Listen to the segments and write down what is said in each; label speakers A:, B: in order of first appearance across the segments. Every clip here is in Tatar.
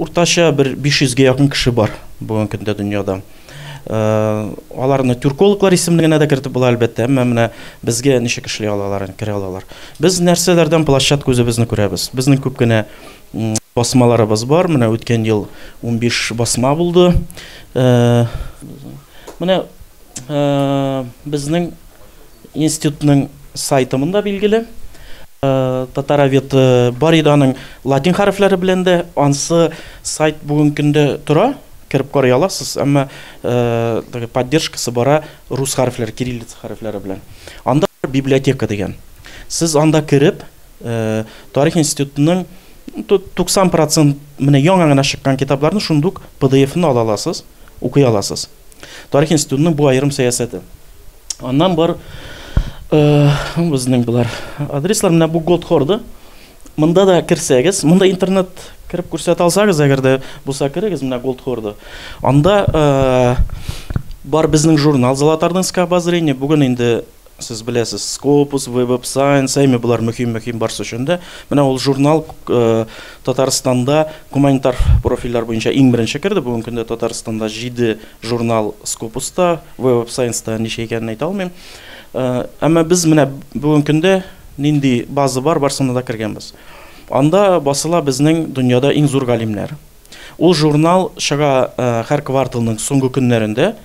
A: Уртача бер 500 гә якын кеше бар бүгенге көндә дөньяда. Аларны тюркологлар исемлегенә дә кертеп була, әлбәттә, әмма менә безгә ничек эшли алалар, керә алалар. Без нәрсәләрдән площадка үзебезне күрәбез. Безнең күп кенә басмаларыбыз бар. Менә үткән ел 15 басма булды. Менә безнең институтның сайты монда билгеле. Татаровед бар иде аның латин хәрефләре белән дә. Ансы сайт бүгенге көндә тора, кереп карый аласыз, әмма теге поддержкасы бара рус хәрефләре, кириллица хәрефләре белән. Анда библиотека дигән. Сез анда кереп, Тарих институтының 90% менә яңа гына чыккан китапларны шундук PDF-ны ала аласыз, укый аласыз. Тарих институтының бу аерым сәясәте. Аннан бар безнең болар адреслар, менә бу Голдхорды. Монда да керсәгез, монда интернет кереп күрсәтә алсагыз, әгәр дә булса керегез, менә Голдхорды. Анда бар безнең журнал Золотоордынское обозрение. Бүген инде сез беләсез, Scopus, Web of Science, әйме болар мөһим-мөһим барсы өчен дә. Менә ул журнал Татарстанда гуманитар профильләр буенча иң беренче керде. Бүгенге көндә Татарстанда 7 журнал Scopus'та, Web of Science'та ничә икәнен әйтә алмыйм. Әмма без менә бүгенге көндә нинди база бар, барсына да кергәнбез. Анда басыла безнең дөньяда иң зур галимнәр. Ул журнал чыга һәр кварталның соңгы көннәрендә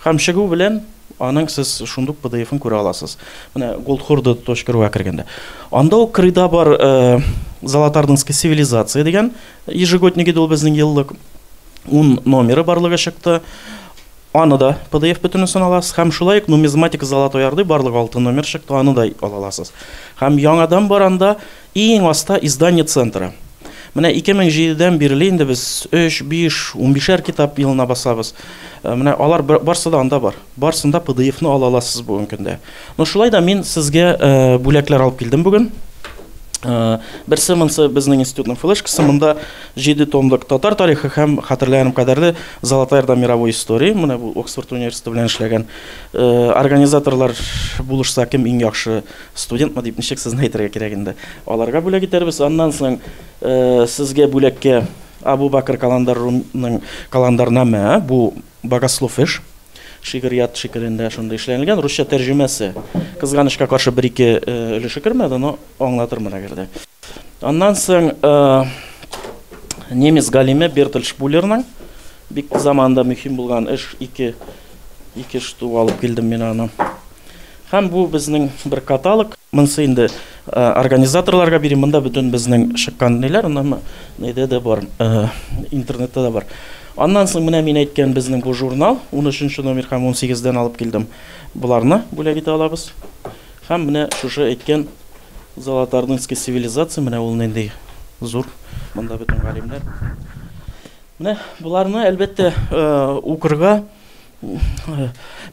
A: һәм чыгу белән аның сез шундук PDF-ын күрә аласыз. Менә goldhorda.ru-га кергәндә. Анда ук кырыйда бар Золотоордынская цивилизация дигән ежегодник иде ул безнең еллык. 10 номеры барлыгы чыкты. Аны да PDF бөтенесен аласыз. Һәм шулай ук нумизматика Золотой Орды барлыгы 6 номер чыкты, аны да ала аласыз. Һәм яңадан бар анда иң аста издание центра. Менә 2007-дән бирле инде без 3, 5, 15-әр китап елына басабыз. Менә алар барсы да анда бар. Барсында PDF-ны ала аласыз бүгенге көндә. Но шулай да мин сезгә бүләкләр алып килдем бүген. Берсе монсы безнең институтның флешкасы, монда 7 томлык татар тарихы һәм хәтерләгәнем кадәрле Золотая Орда мировой истории. Менә бу Оксфорд университеты белән эшләгән организаторлар булышса, кем иң яхшы студентмы дип ничек сезне әйтергә кирәк инде. Аларга бүләк итәрбез. Аннан соң сезгә бүләккә Абу Бакр Каландар Румның Каландарнамә, бу богослов эш. Шигърият шикелендә шундый эшләнелгән русча тәрҗемәсе. Кызганычка каршы бер-ике өлеше кермәде, но аңлатырмын әгәр дә. Аннан соң немец галиме Бертольд Шпулерның бик заманында мөһим булган эш ике ике штук алып килдем мин аны. Һәм бу безнең бер каталог. Монысы инде организаторларга бирим. Монда бөтен безнең чыккан ниләр, аннан нидә дә бар, интернетта да бар. Аннан соң менә мин әйткән безнең бу журнал, 13 номер һәм 18-дән алып килдем. Боларны бүләк итә алабыз. Һәм менә шушы әйткән Золотоордынская цивилизация, менә ул нинди зур, монда бөтен галимнәр. Менә боларны әлбәттә укырга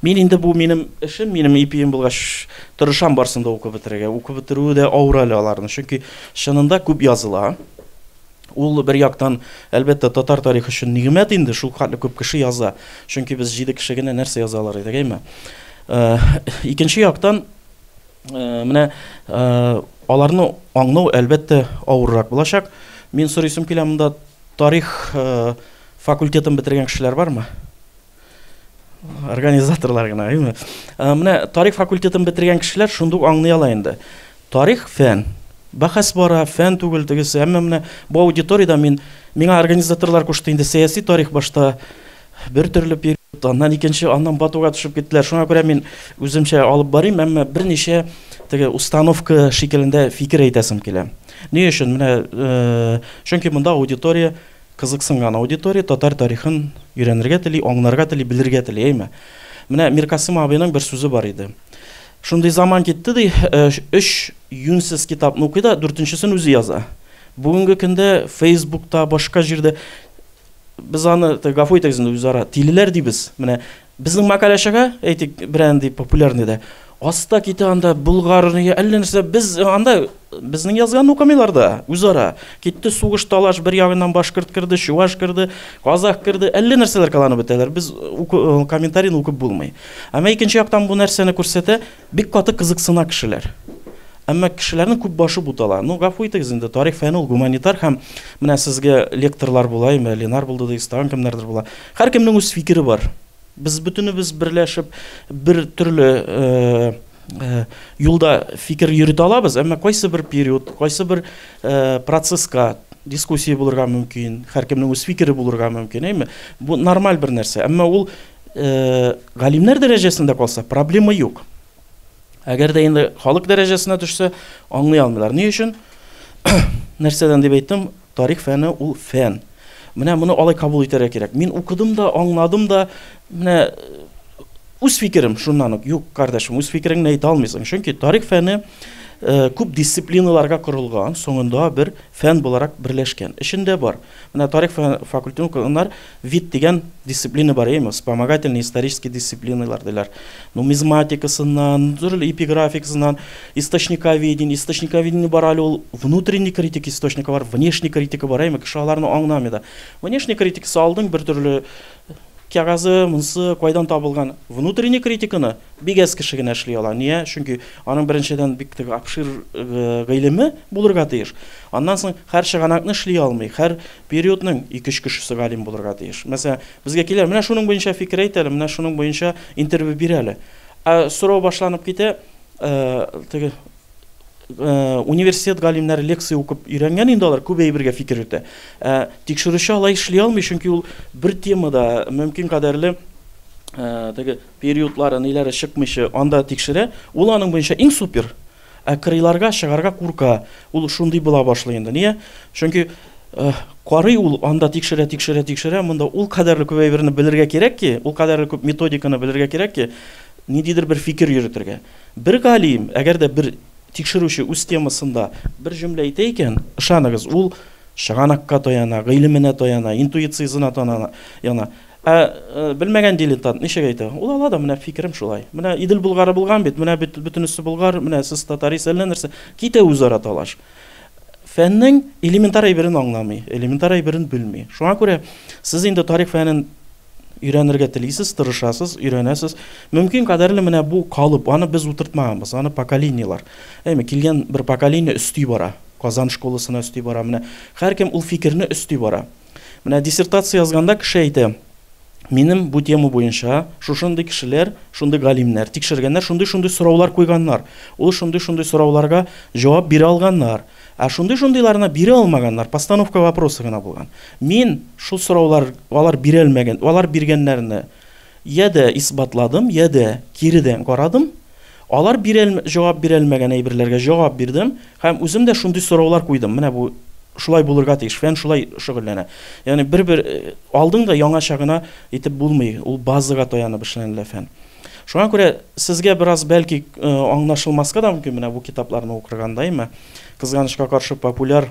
A: мин инде бу минем эшем, минем ипием булгач, тырышам барсын да укып бетерергә. Укып бетерүе дә авыр әле аларны, чөнки чынында күп языла. Ул бер яктан, әлбәттә, татар тарихы өчен нигъмәт инде, шул хәтле күп кеше яза. Чөнки без 7 кеше генә нәрсә яза алар идек, әйме? Икенче яктан, менә аларны аңлау, әлбәттә, авыррак булачак. Мин сорыйсым килә, монда тарих факультетын бетергән кешеләр бармы? Организаторлар гына, әйме? Менә тарих факультетын бетергән кешеләр шундук аңлый ала инде. Тарих фән. Бәхәс бара, фән түгел тегесе. Әмма менә бу аудиториядә миңа организаторлар кушты инде сәяси тарих башта бер төрле период, аннан икенче, аннан батуга төшеп киттеләр. Шуңа күрә мин үземчә алып барыйм, әмма берничә теге установка шикелендә фикер әйтәсем килә. Ни өчен? Менә, чөнки монда аудитория кызыксынган аудитория, татар тарихын өйрәнергә тели, аңларга тели, белергә тели, әйме? Менә Миркасым абыйның бер сүзе бар иде. Шундый заман китте ди, 3 юньсез китапны укый да, 4-нчесен үзе яза. Бүгенге көндә Фейсбукта, башка җирдә без аны, гафу итегез инде, үзара тилеләр дибез. Менә безнең мәкалә чыга, әйтик, берәнди популярный да. Аста китә анда Болгар, әллә нәрсә, без анда безнең язганны укымыйлар да, үзара. Китте сугыш, талаш, бер ягыннан башкорт керде, чуваш керде, казах керде, әллә нәрсәләр кыланып бетәләр. Без комментарийны укып булмый. Әмма икенче яктан бу нәрсәне күрсәтә, бик каты кызыксына кешеләр. Әмма кешеләрнең күп башы бутала. Ну, гафу итегез инде, тарих фәне ул гуманитар һәм менә сезгә лекторлар була, әйме, Ленар булды дигез, тагын кемнәрдер була. Һәркемнең үз фикере бар. Без бөтенебез берләшеп бер төрле юлда фикер йөртә алабыз, әмма кайсы бер период, кайсы бер процесска дискуссия булырга мөмкин, һәркемнең үз фикере булырга мөмкин, әйме? Бу нормаль бер нәрсә. Әмма ул галимнәр дәрәҗәсендә калса, проблема юк. Әгәр дә инде халык дәрәҗәсенә төшсә, аңлый алмыйлар. Ни өчен? Нәрсәдән дип әйттем, тарих фәне ул фән. Менә моны алай кабул итәргә кирәк. Мин укыдым да, аңладым да, менә үз фикерем шуннан ук. Юк, кардәшем, үз фикереңне әйтә алмыйсың. Чөнки тарих фәне күп дисциплиналарга корылган, соңында бер фән буларак берләшкән. Эчендә бар. Менә тарих факультетын укыганнар вид дигән дисциплина бар, әйеме? Вспомогательный исторический дисциплиналар диләр. Нумизматикасыннан, төрле эпиграфикасыннан, источниковедение, источниковедение бар әле ул внутренний критик источника бар, внешний критика бар, әйеме? Кеше аларны аңламый да. Внешний критикасы алдың бер төрле кәгазе, монсы кайдан табылган. Внутренний критиканы бик әз кеше генә эшли ала. Ния? Чөнки аның беренчедән бик теге обшир гыйлеме булырга тиеш. Аннан соң һәр чыганакны эшли алмый, һәр периодның ике-өч кешесе галим булырга тиеш. Мәсәлән, безгә килә, менә шуның буенча фикер әйт әле, менә шуның буенча интервью бир әле. Ә сорау башланып китә, теге университет галимнәре лекция укып өйрәнгән инде алар күп әйбергә фикер йөртә. Ә тикшерүче алай эшли алмый, чөнки ул бер темада мөмкин кадәрле теге периодлары, ниләре чыкмыйча анда тикшерә. Ул аның буенча иң супер. Ә кырыйларга чыгарга курка. Ул шундый була башлый инде. Нигә? Чөнки карый ул анда тикшерә, тикшерә, тикшерә, монда ул кадәрле күп әйберне белергә кирәк ки, ул кадәрле күп методиканы белергә кирәк ки, ниндидер бер фикер йөртергә. Бер галим, әгәр дә бер тикшерүче үз темасында бер җөмлә әйтә икән, ышаныгыз, ул чыганакка таяна, гыйлеменә таяна, интуициясенә таяна. Ә белмәгән дилетант ничек әйтә? Ул ала да, менә фикерем шулай. Менә Идел Болгары булган бит, менә бөтенесе болгар, менә сез татарис, әллә нәрсә. Китә үзара талаш. Фәннең элементар әйберен аңламый, элементар әйберен белми. Шуңа күрә сез инде тарих фәнен өйрәнергә телисез, тырышасыз, өйрәнәсез. Мөмкин кадәрле менә бу калып, аны без утыртмаганбыз, аны поколениелар. Әйме, килгән бер поколение өсти бара. Казан школасына өсти бара. Менә һәркем ул фикерне өсти бара. Менә диссертация язганда кеше әйтә, минем бу тема буенча шушындый кешеләр, шундый галимнәр тикшергәннәр, шундый-шундый сораулар куйганнар. Ул шундый-шундый сорауларга җавап бирә алганнар. Ә шундый-шундыйларына бирә алмаганнар, постановка вопроса гына булган. Мин шул сораулар алар бирә алмаган, алар биргәннәрне я дә исбатладым, я дә киредән карадым. Алар бирә җавап бирә алмаган әйберләргә җавап бирдем һәм үзем дә шундый сораулар куйдым. Менә бу шулай булырга тиеш, фән шулай шөгыльләнә. Ягъни бер-бер алдың да яңача гына итеп булмый, ул базага таянып эшләнелә фән. Шуңа күрә сезгә бераз бәлки аңлашылмаска да мөмкин менә бу китапларны укырганда, әйме? Кызганычка каршы популяр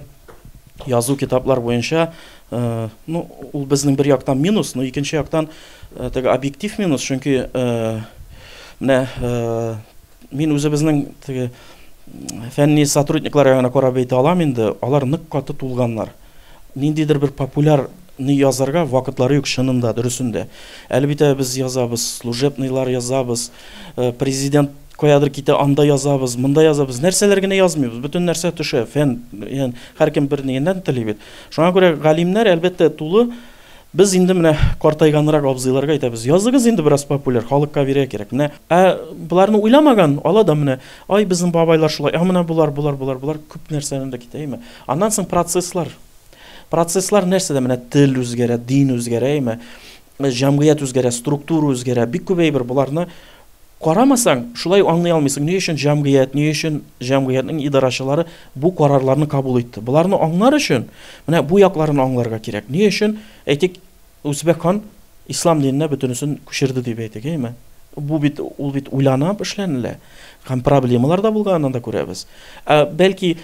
A: язу китаплар буенча, ну, ул безнең бер яктан минус, но икенче яктан теге объектив минус, чөнки менә мин үзебезнең теге фәнни сотрудниклар ягына карап әйтә алам инде, алар нык каты тулганнар. Ниндидер бер популяр ни язарга вакытлары юк чынында, дөресендә. Әле бит без язабыз, служебныйлар язабыз, президент каядыр китә, анда язабыз, монда язабыз, нәрсәләр генә язмыйбыз, бөтен нәрсә төшә, фән, ягъни һәркем бер нигеннән тели бит. Шуңа күрә галимнәр, әлбәттә, тулы. Без инде менә картайганрак абзыйларга әйтәбез, языгыз инде бераз популяр, халыкка бирә кирәк. Менә, ә боларны уйламаган, ала да менә, ай, безнең бабайлар шулай, ә менә болар, болар, болар, болар күп нәрсәне дә китә, әйме. Аннан соң процесслар. Процесслар нәрсәдә? Менә тел үзгәрә, дин үзгәрә, әйме. Җәмгыять үзгәрә, структура үзгәрә, бик күп әйбер боларны карамасаң, шулай аңлый алмыйсың, ни өчен җәмгыять, ни өчен җәмгыятьнең идарәчеләре бу карарларны кабул итте. Боларны аңлар өчен, менә бу якларын аңларга кирәк. Ни өчен, әйтик, Үзбәк хан ислам диненә бөтенесен күчерде дип әйтик, әйме? Бу бит, ул бит уйланып эшләнелә. Һәм проблемалар да булганын да күрәбез. Ә бәлки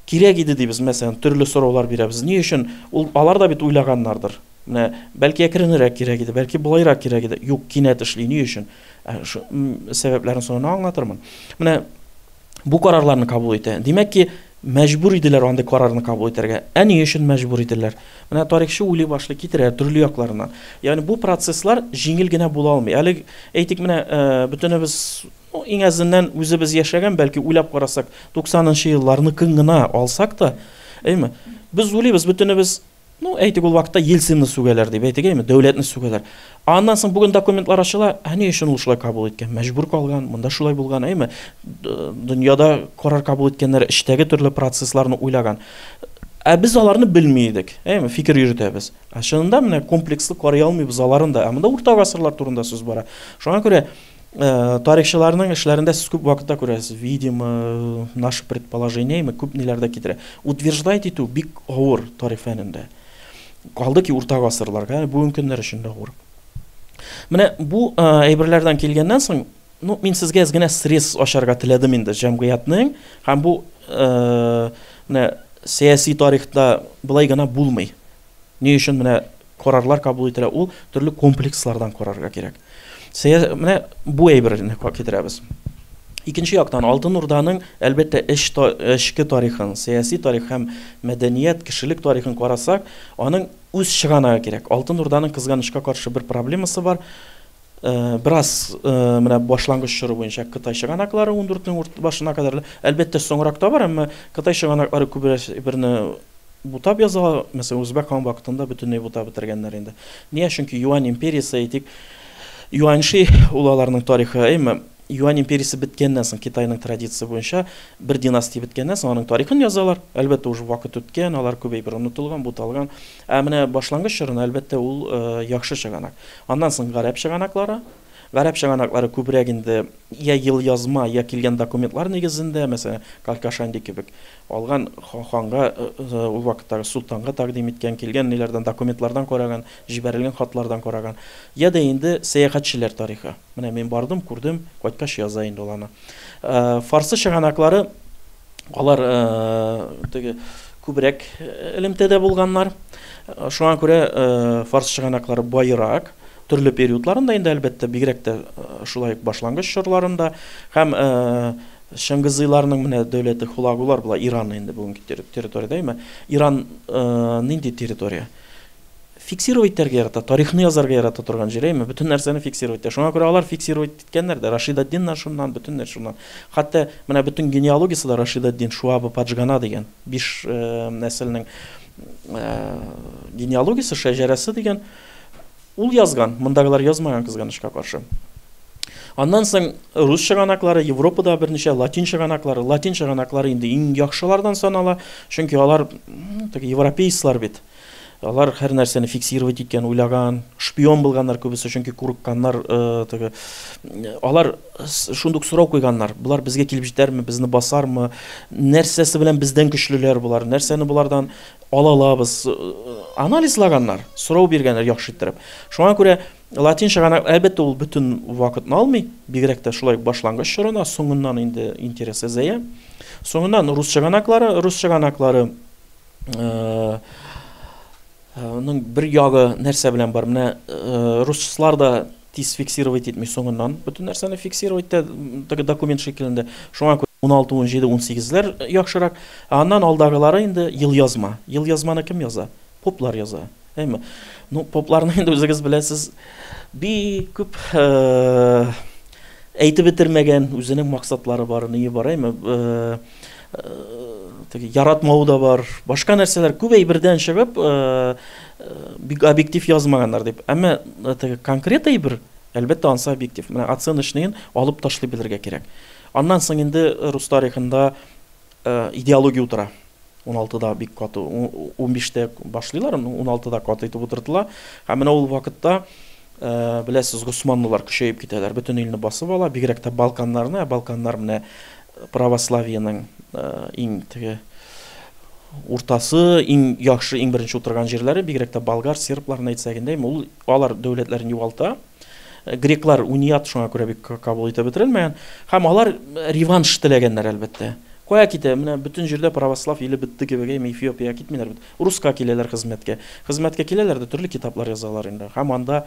A: кирәк иде дибез, мәсәлән, төрле сораулар бирәбез. Ни өчен? Ул алар да бит уйлаганнардыр. Менә бәлки әкренрәк кирәк иде, бәлки болайрак кирәк иде. Юк, кинәт эшли, ни өчен? Сәбәпләрен соңыннан аңлатырмын. Менә бу карарларны кабул итә. Димәк ки, мәҗбүр иделәр андый карарны кабул итәргә. Ә ни өчен мәҗбүр иделәр? Менә тарихчы уйлый башлый, китерә төрле якларыннан. Ягъни бу процесслар җиңел генә була алмый. Әле әйтик, менә бөтенебез Ну, иң әзеннән үзебез яшәгән, бәлки уйлап карасак, 90нчы елларныкын гына алсак та, әйме, без уйлыйбыз, бөтенебез, ну, әйтик, ул вакытта Ельцинны сүгәләр дип, әйтик, әйме, дәүләтне сүгәләр. Аннан соң бүген документлар ачыла, ә ни өчен ул шулай кабул иткән? Мәҗбүр калган, монда шулай булган, әйме, дөньяда карар кабул иткәннәр эчтәге төрле процессларны уйлаган. Ә без аларны белми идек, әйме, фикер йөртәбез. Ә чынында менә комплекслы карый алмыйбыз аларын да. Ә монда урта гасырлар турында сүз бара. Шуңа күрә тарихчыларның эшләрендә сез күп вакытта күрәсез, видимо, наше предположение, күп ниләр дә китерә. Утверждать итү бик авыр тарих фәнендә. Калды ки урта гасырларга, бүгенге көннәр өчен дә авыр. Менә бу әйберләрдән килгәннән соң, ну, мин сезгә әз генә срез ачарга теләдем инде җәмгыятьнең, һәм бу менә сәяси тарихта былай гына булмый. Ни өчен менә карарлар кабул ителә, ул төрле комплекслардан карарга кирәк. Менә бу әйберне китерәбез. Икенче яктан, Алтын Урданың, әлбәттә, эчке тарихын, сәяси тарих һәм мәдәният, кешелек тарихын карасак, аның үз чыганагы кирәк. Алтын Урданың кызганычка каршы бер проблемасы бар. Бераз менә башлангыч чоры буенча Кытай чыганаклары 14-нең башына кадәр, әлбәттә, соңрак та бар, әмма Кытай чыганаклары күбрәк берне бутап яза, мәсәлән, Үзбәк хан вакытында бөтенләй бутап бетергәннәр инде. Нигә? Чөнки Юань империясе, әйтик, Юаньши, ул аларның тарихы, әйме, Юань империясе беткәннән соң, Китайның традиция буенча бер династия беткәннән соң аның тарихын язалар. Әлбәттә, уже вакыт үткән, алар күп әйбер онытылган, буталган. Ә менә башлангыч чорына, әлбәттә, ул яхшы чыганак. Аннан соң гарәп чыганаклары. Гарәп чыганаклары күбрәк инде я елъязма, я килгән документлар нигезендә, мәсәлән, Калкашанди кебек алган ханга, ул вакыттагы солтанга тәкъдим иткән, килгән ниләрдән, документлардан караган, җибәрелгән хатлардан караган. Я да инде сәяхәтчеләр тарихы. Менә мин бардым, күрдем, кайткач яза инде ул аны. Фарсы чыганаклары, алар теге күбрәк элемтәдә булганнар. Шуңа күрә фарсы чыганаклары байрак, төрле периодларында инде, әлбәттә, бигрәк тә шулай ук башлангыч чорларында һәм Шыңгызыйларның менә дәүләте Хулагулар була, Иран инде бүгенге территориядә, әйме? Иран нинди территория? Фиксировать итәргә ярата, тарихны язарга ярата торган җир, әйме? Бөтен нәрсәне фиксировать итә. Шуңа күрә алар фиксировать иткәннәр дә, Рашидаддиннар шуннан, бөтеннәр шуннан. Хәтта менә бөтен генеалогиясе дә Рашидаддин Шуабы Паджгана дигән биш нәселнең генеалогиясе, шәҗәрәсе дигән. Ул язган, мондагылар язмаган кызганычка каршы. Аннан соң рус чыганаклары, Европада берничә латин чыганаклары. Латин чыганаклары инде иң яхшылардан санала, чөнки алар теге европейцлар бит. Алар һәр нәрсәне фиксировать иткән, уйлаган, шпион булганнар күбесе, чөнки курыкканнар, теге алар шундук сорау куйганнар. Болар безгә килеп җитәрме, безне басармы? Нәрсәсе белән бездән көчлеләр болар? Нәрсәне болардан ала алабыз? Анализлаганнар, сорау биргәннәр яхшы иттереп. Шуңа күрә латин чыганак, әлбәттә, ул бөтен вакытны алмый, бигрәк тә шулай башлангыч чорына, соңыннан инде интерес әзәя. Соңыннан рус чыганаклары, рус чыганаклары ның бер ягы нәрсә белән бар? Менә руслар да тиз фиксировать итми, соңыннан бөтен нәрсәне фиксировать итә, теге документ шикелендә. Шуңа күрә 16, 17, 18-ләр яхшырак. Ә аннан алдагылары инде елъязма. Елъязманы кем яза? Поплар яза. Әйме? Ну, попларны инде үзегез беләсез, бик күп әйтеп бетермәгән, үзенең максатлары бар, ние бар, әйме? Теге яратмау да бар, башка нәрсәләр күп әйбердән чыгып, бик объектив язмаганнар дип. Әмма теге конкрет әйбер, әлбәттә, ансы объектив. Менә оценочныйын алып ташлый белергә кирәк. Аннан соң инде рус тарихында идеология утыра. 16-да бик каты, 15-тә башлыйлар, 16-да каты итеп утыртыла. Һәм менә ул вакытта, беләсез, госманлылар көчәеп китәләр, бөтен илне басып ала, бигрәк тә Балканнарны, ә Балканнар менә православиенең иң теге уртасы, иң яхшы, иң беренче утырган җирләре, бигрәк тә болгар, сербларны әйтсәк инде, ул алар дәүләтләрен югалта. Греклар униат шуңа күрә бик кабул итеп бетерелмәгән. Һәм алар реванш теләгәннәр, әлбәттә. Кая китә? Менә бөтен җирдә православ иле бетте кебек, әйме, Эфиопиягә китмиләр бит. Руска киләләр хезмәткә. Хезмәткә киләләр дә төрле китаплар язалар инде. Һәм анда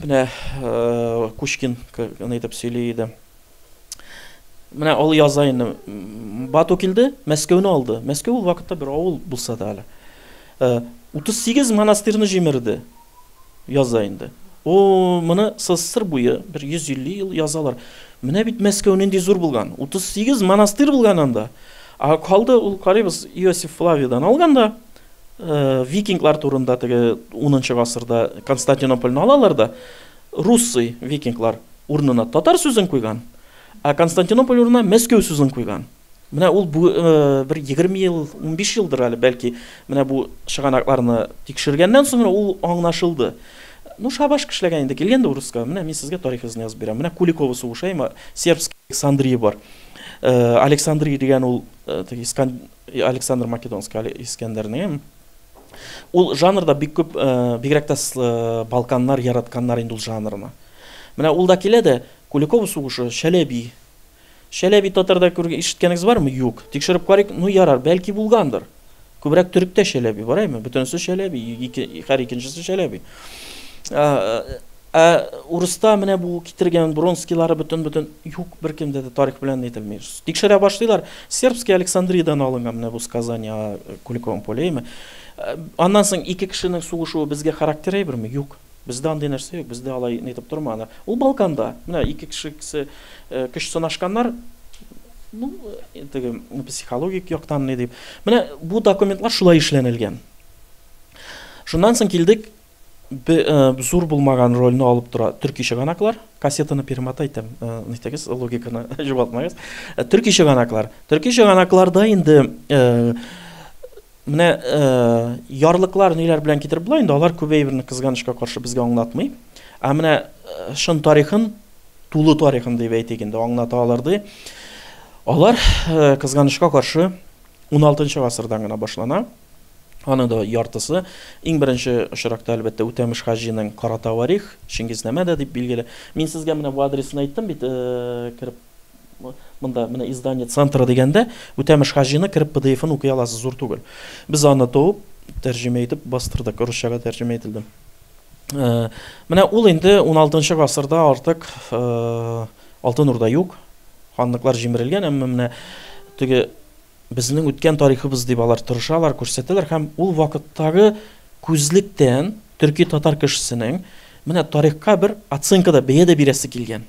A: менә Кучкин әйтеп сөйли иде. Менә ул яза инде. Бату килде, Мәскәүне алды. Мәскәү ул вакытта бер авыл булса да әле. 38 монастырьны җимерде. Яза инде. О, моны СССР буе бер 150 ел язалар. Менә бит Мәскәү нинди зур булган. 38 монастырь булган анда. А калды ул, карыйбыз, Иосиф Флавийдан алганда, викинглар турында теге 10 гасырда Константинопольне алалар да, руссы викинглар урынына татар сүзен куйган, а Константинополь урынына Мәскәү сүзен куйган. Менә ул бу бер 20 ел, 15 елдыр әле, бәлки, менә бу чыганакларны тикшергәннән соң ул аңлашылды. Ну, шабашка эшләгән инде, килгән дә урыска. Менә мин сезгә тарихыгызны язып бирәм. Менә Куликово сугышы, әйме, Сербский Александрия бар. Александрия дигән ул теге Александр Македонский, Искәндәрнең. Ул жанрда бик күп, бигрәк тә Балканнар яратканнар инде ул жанрны. Менә ул да килә дә, Куликово сугышы, Шәләби. Шәләби татарда күргән, ишеткәнегез бармы? Юк. Тикшереп карыйк, ну ярар, бәлки булгандыр. Күбрәк төректә Шәләби бар, әйме? Бөтенесе Шәләби, ике, һәр икенчесе Шәләби. Ә урыста менә бу китергән Бронскийлары бөтен-бөтен юк, беркемдә дә тарих белән әйтелми. Тикшерә башлыйлар. Сербский Александриядән алынган менә бу сказание о Куликовом поле, әйме? Аннан соң ике кешенең сугышуы безгә характер әйберме? Юк. Бездә андый нәрсә юк, бездә алай нитеп тормады. Ул Балканда. Менә ике кешесе көч сынашканнар. Ну, теге психологик яктан ни дип. Менә бу документлар шулай эшләнелгән. Шуннан соң килдек, зур булмаган рольне алып тора төрки чыганаклар. Кассетаны перемотай итәм, нитегез, логиканы югалтмагыз. Төрки чыганаклар. Төрки чыганакларда инде менә ярлыклар ниләр белән китереп була инде, алар күп әйберне кызганычка каршы безгә аңлатмый. Ә менә чын тарихын, тулы тарихын дип әйтик инде, аңлата алар ди. Алар кызганычка каршы 16 гасырдан гына башлана. Аның да яртысы. Иң беренче очракта, әлбәттә, Үтәмеш Хаҗиның Кара Таварих, Чингизнамә дә дип билгеле. Мин сезгә менә бу адресын әйттем бит, кереп монда менә издание центра дигәндә Үтәмеш Хаҗины кереп PDF-ын укый аласыз, зур түгел. Без аны туып, тәрҗемә итеп бастырдык, русчага тәрҗемә ителде. Менә ул инде 16 гасырда артык Алтын Урда юк, ханлыклар җимерелгән, әмма менә теге безнең үткән тарихыбыз дип алар тырышалар, күрсәтәләр һәм ул вакыттагы күзлектән төрки-татар кешесенең менә тарихка бер оценка да, бәя дә бирәсе килгән.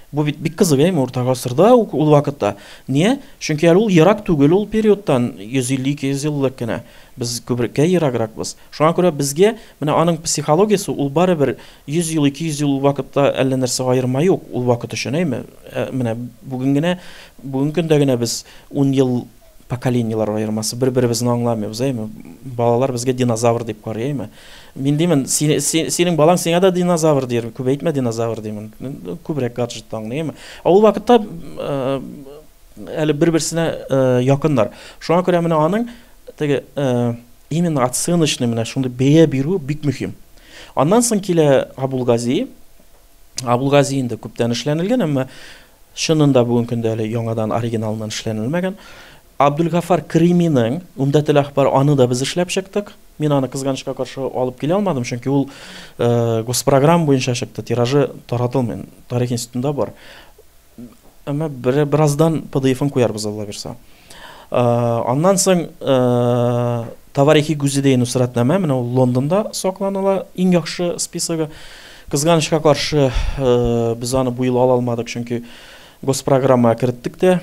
A: Бу бит бик кызык, әйме, урта гасырда ук ул вакытта. Ния? Чөнки әле ул ерак түгел ул периодтан, 150-200 ел элек кенә. Без күбрәккә ерагракбыз. Шуңа күрә безгә менә аның психологиясе ул барыбер 100 ел, 200 ел ул вакытта әллә нәрсә аерма юк ул вакыт өчен, әйме? Менә бүген генә, бүгенге көндә генә без 10 ел поколениелар аермасы, бер-беребезне аңламыйбыз, әйме? Балалар безгә динозавр дип карый, әйме? Мин димен, синең балаң сиңа да динозавр дияр, күп әйтмә динозавр димен. Күбрәк гаджетта аңлый, әйме? Ә ул вакытта әле бер-берсенә якыннар. Шуңа күрә менә аның теге именно оценочный менә шундый бәя бирү бик мөһим. Аннан соң килә Абулгази. Абулгази инде күптән эшләнелгән, әмма чынында бүгенге көндә әле яңадан оригиналыннан эшләнелмәгән. Абдулгафар Криминың Умдәтел Ахбар, аны да без эшләп чыктык. Мин аны кызганычка каршы алып килә алмадым, чөнки ул госпрограмма буенча чыкты, тиражы таратылмый, тарих институтында бар. Әмма бераздан PDF-ын куярбыз, Алла бирса. Аннан соң Таварихи Гүзидәй Нусратнамә, менә ул Лондонда сакланыла, иң яхшы списогы. Кызганычка каршы, без аны бу ел ала алмадык, чөнки госпрограммага керттек тә,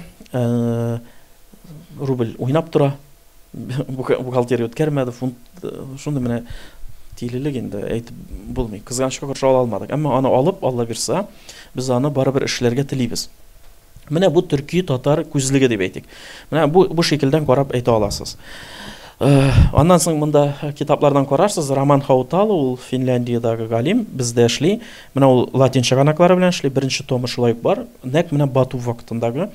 A: рубль уйнап тора, бухгалтерия үткәрмәде, фунт шундый менә тилелек инде, әйтеп булмый. Кызганычка каршы ала алмадык. Әмма аны алып, Алла бирса, без аны барыбер эшләргә телибез. Менә бу төрки татар күзлеге дип әйтик. Менә бу шикелдән карап әйтә аласыз. Аннан соң монда китаплардан карарсыз, Роман Хаутало, ул Финляндиядәге галим, бездә эшли. Менә ул латин чыганаклары белән эшли, беренче томы шулай ук бар. Нәкъ менә Бату вакытындагы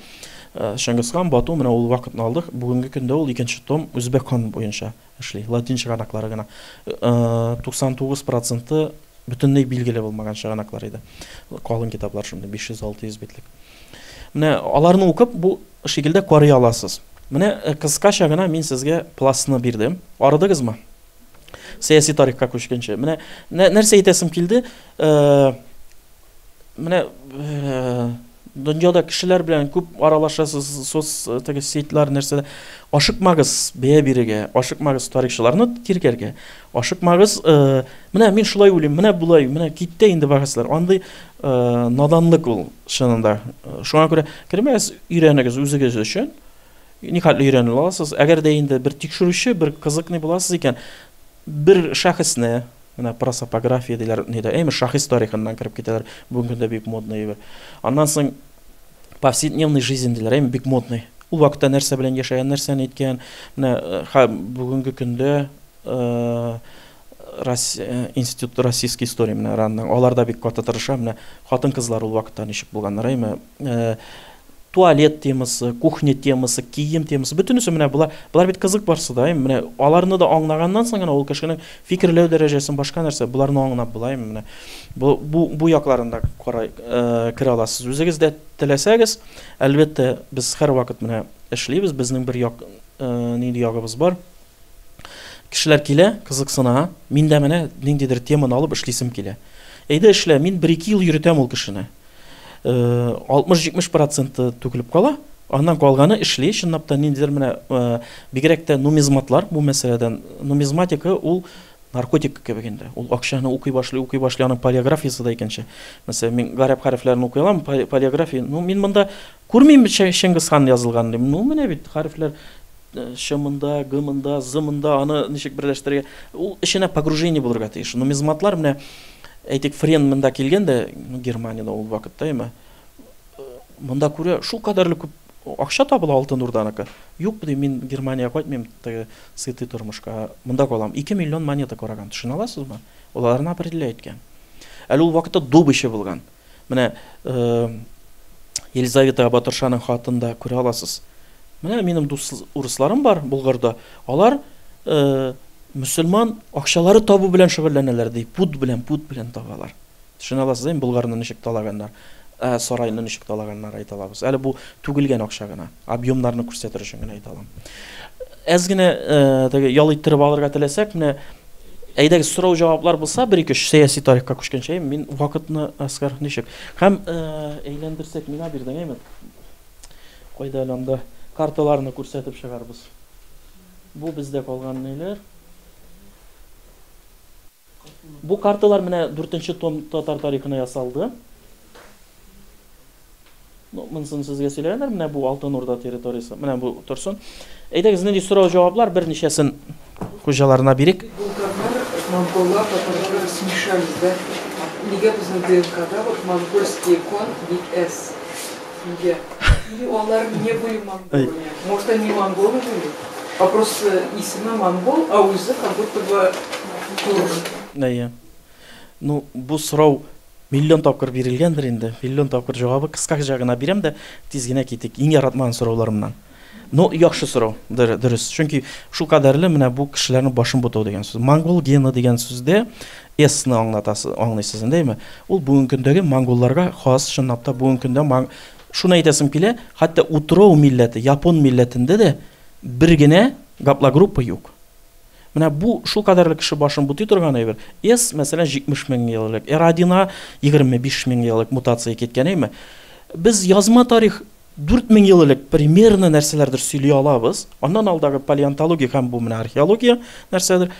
A: Чыңгызхан, Бату, менә ул вакытны алдык. Бүгенге көндә ул икенче том Үзбәк хан буенча эшли. Латин чыганаклары гына. 99 проценты бөтенләй билгеле булмаган чыганаклар иде. Калын китаплар шундый, 500-600 битлек. Менә аларны укып, бу шикелдә карый аласыз. Менә кыскача гына мин сезгә пластны бирдем. Арыдыгызмы? Сәяси тарихка күчкәнче. Менә нәрсә әйтәсем килде? Менә Дөньяда кешеләр белән күп аралашасыз, соц теге сетьлар нәрсәдә. Ашыкмагыз бәя бирергә, ашыкмагыз тарихчыларны тиргәргә, ашыкмагыз, менә мин шулай уйлыйм, менә болай, менә китте инде бәхәсләр. Андый наданлык ул чынында. Шуңа күрә кермәгез, өйрәнегез үзегез өчен. Нихәтле өйрәнә аласыз. Әгәр дә инде бер тикшерүче, бер кызыкный буласыз икән, бер шәхесне, менә просопография диләр, нидә, әйме, шәхес тарихыннан кереп китәләр, бүгенге көндә бик модный әйбер. Аннан соң повседневный жизнь диләр, әйме, бик модный. Ул вакытта нәрсә белән яшәгән, нәрсәне әйткән, менә бүгенге көндә Институт российской истории менә РАНның, алар да бик каты тырыша, менә хатын-кызлар ул вакытта ничек булганнар, әйме, туалет темасы, кухня темасы, кием темасы, бөтенесе менә болар, болар бит кызык барсы да, менә аларны да аңлаганнан соң гына ул кешенең фикерләү дәрәҗәсен башка нәрсә, боларны аңлап була, менә. Бу якларын да карай, керә аласыз. Үзегез дә теләсәгез, әлбәттә, без һәрвакыт менә эшлибез, безнең бер як, нинди ягыбыз бар. Кешеләр килә, кызыксына, мин дә менә ниндидер теманы алып эшлисем килә. Әйдә эшлә, мин бер-ике ел йөртәм ул кешене. 60-70 проценты түгелеп кала, аннан калганы эшли, чынлап та ниндидер менә бигрәк тә нумизматлар бу мәсьәләдән. Нумизматика ул наркотик кебек инде. Ул акчаны укый башлый, укый башлый, аның палеографиясе дә икенче. Мәсәлән, мин гарәп хәрефләрен укый алам, палеография, ну мин монда күрмим Чингисхан язылганын дим. Ну менә бит хәрефләр Ш монда, Г монда, З монда, аны ничек берләштерергә? Ул эченә погружение булырга тиеш. Нумизматлар менә әйтик, Френ монда килгән дә, Германиядә ул вакытта, әйме, монда күрә шул кадәрле күп акча табыла Алтын Урданыкы. Юк, ди, мин Германиягә кайтмыйм, теге сытый тормышка, монда калам. 2 миллион монета караган, төшенә аласызмы? Ул аларны определяет икән. Әле ул вакытта добыча булган. Менә Елизавета Батыршаның хатын да күрә аласыз. Менә минем дус урысларым бар Болгарда. Алар мөселман акчалары табу белән шөгыльләнәләр ди. Пут белән, пут белән табалар. Төшенә аласыз, әйме, Болгарны ничек талаганнар, ә сарайны ничек талаганнар әйтә алабыз. Әле бу түгелгән акча гына, объемнарны күрсәтер өчен генә әйтә алам. Әз генә теге ял иттереп алырга теләсәк, менә әйдәгез сорау-җаваплар булса, бер-ике өч сәяси тарихка күчкәнчә, мин вакытны, Әскәр, ничек? Һәм әйләндерсәк, миңа бирдең, әйме? Кайда әле анда карталарны күрсәтеп чыгарбыз. Бу бездә калган ниләр. Бу карталар менә дүртенче том татар тарихына ясалды. Ну, монысын сезгә сөйләгәннәр, менә бу Алтын Урда территориясе. Менә бу торсын. Әйдәгез, нинди сорау-җаваплар берничәсен хуҗаларына бирик.
B: Булганнар, монголлар, татарлар смешались, да? Нигә безнең ДНКда вот монгольский кон бик әз? Нигә? Или алар не были монголами? Может, они монголы были? А просто исеме монгол, а үзе как будто бы турк.
A: Әйе. Ну, бу сорау миллион тапкыр бирелгәндер инде. Миллион тапкыр җавабы кыскача гына бирәм дә, тиз генә китик. Иң яратмаган сорауларымнан. Ну, яхшы сорау, дөрес. Чөнки шул кадәрле менә бу кешеләрнең башын бутау дигән сүз. Монгол гены дигән сүздә S-ны аңлатасы, аңлыйсыз инде, әйме? Ул бүгенге көндәге монголларга хас, чынлап та бүгенге көндә мон... Шуны әйтәсем килә, хәтта Утроу милләте, япон милләтендә дә бер генә гаплогруппа юк. Менә бу шул кадәрле кеше башын бутый торган әйбер. S, мәсәлән, 70 мең ел элек, R1 25 мең ел элек мутация киткән, әйме? Без язма тарих 4000 ел элек примерно нәрсәләрдер сөйли алабыз. Аннан алдагы палеонтология һәм бу менә археология нәрсәдер.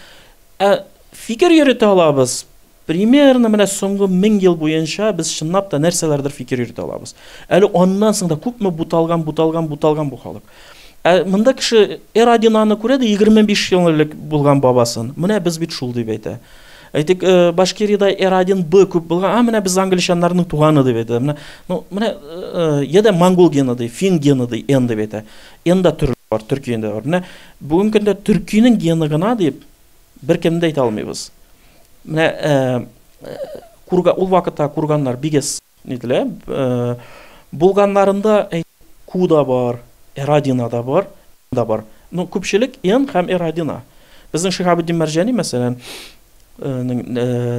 A: Ә фикер йөртә алабыз. Примерно менә соңгы 1000 ел буенча без чынлап та нәрсәләрдер фикер йөртә алабыз. Әле аннан соң да күпме буталган, буталган, буталган бу халык. Ә монда кеше Эрадинаны күрә дә 25 ел элек булган бабасын. Менә без бит шул дип әйтә. Әйтик, Башкириядә Эрадин Б күп булган, а менә без англичаннарның туганы дип әйтә. Менә, ну, менә, я да монгол гены ди, фин гены ди, Н дип әйтә. Н да төрле бар, төркиендә бар. Менә бүгенге көндә төркинең гены гына дип беркемне дә әйтә алмыйбыз. Менә курга, ул вакытта курганнар бик әз нителә. Булганнарында Ку да бар, Эрадина да бар, да бар. Ну, күпчелек Н һәм Эрадина. Безнең Шиһабетдин Мәрҗани, мәсәлән,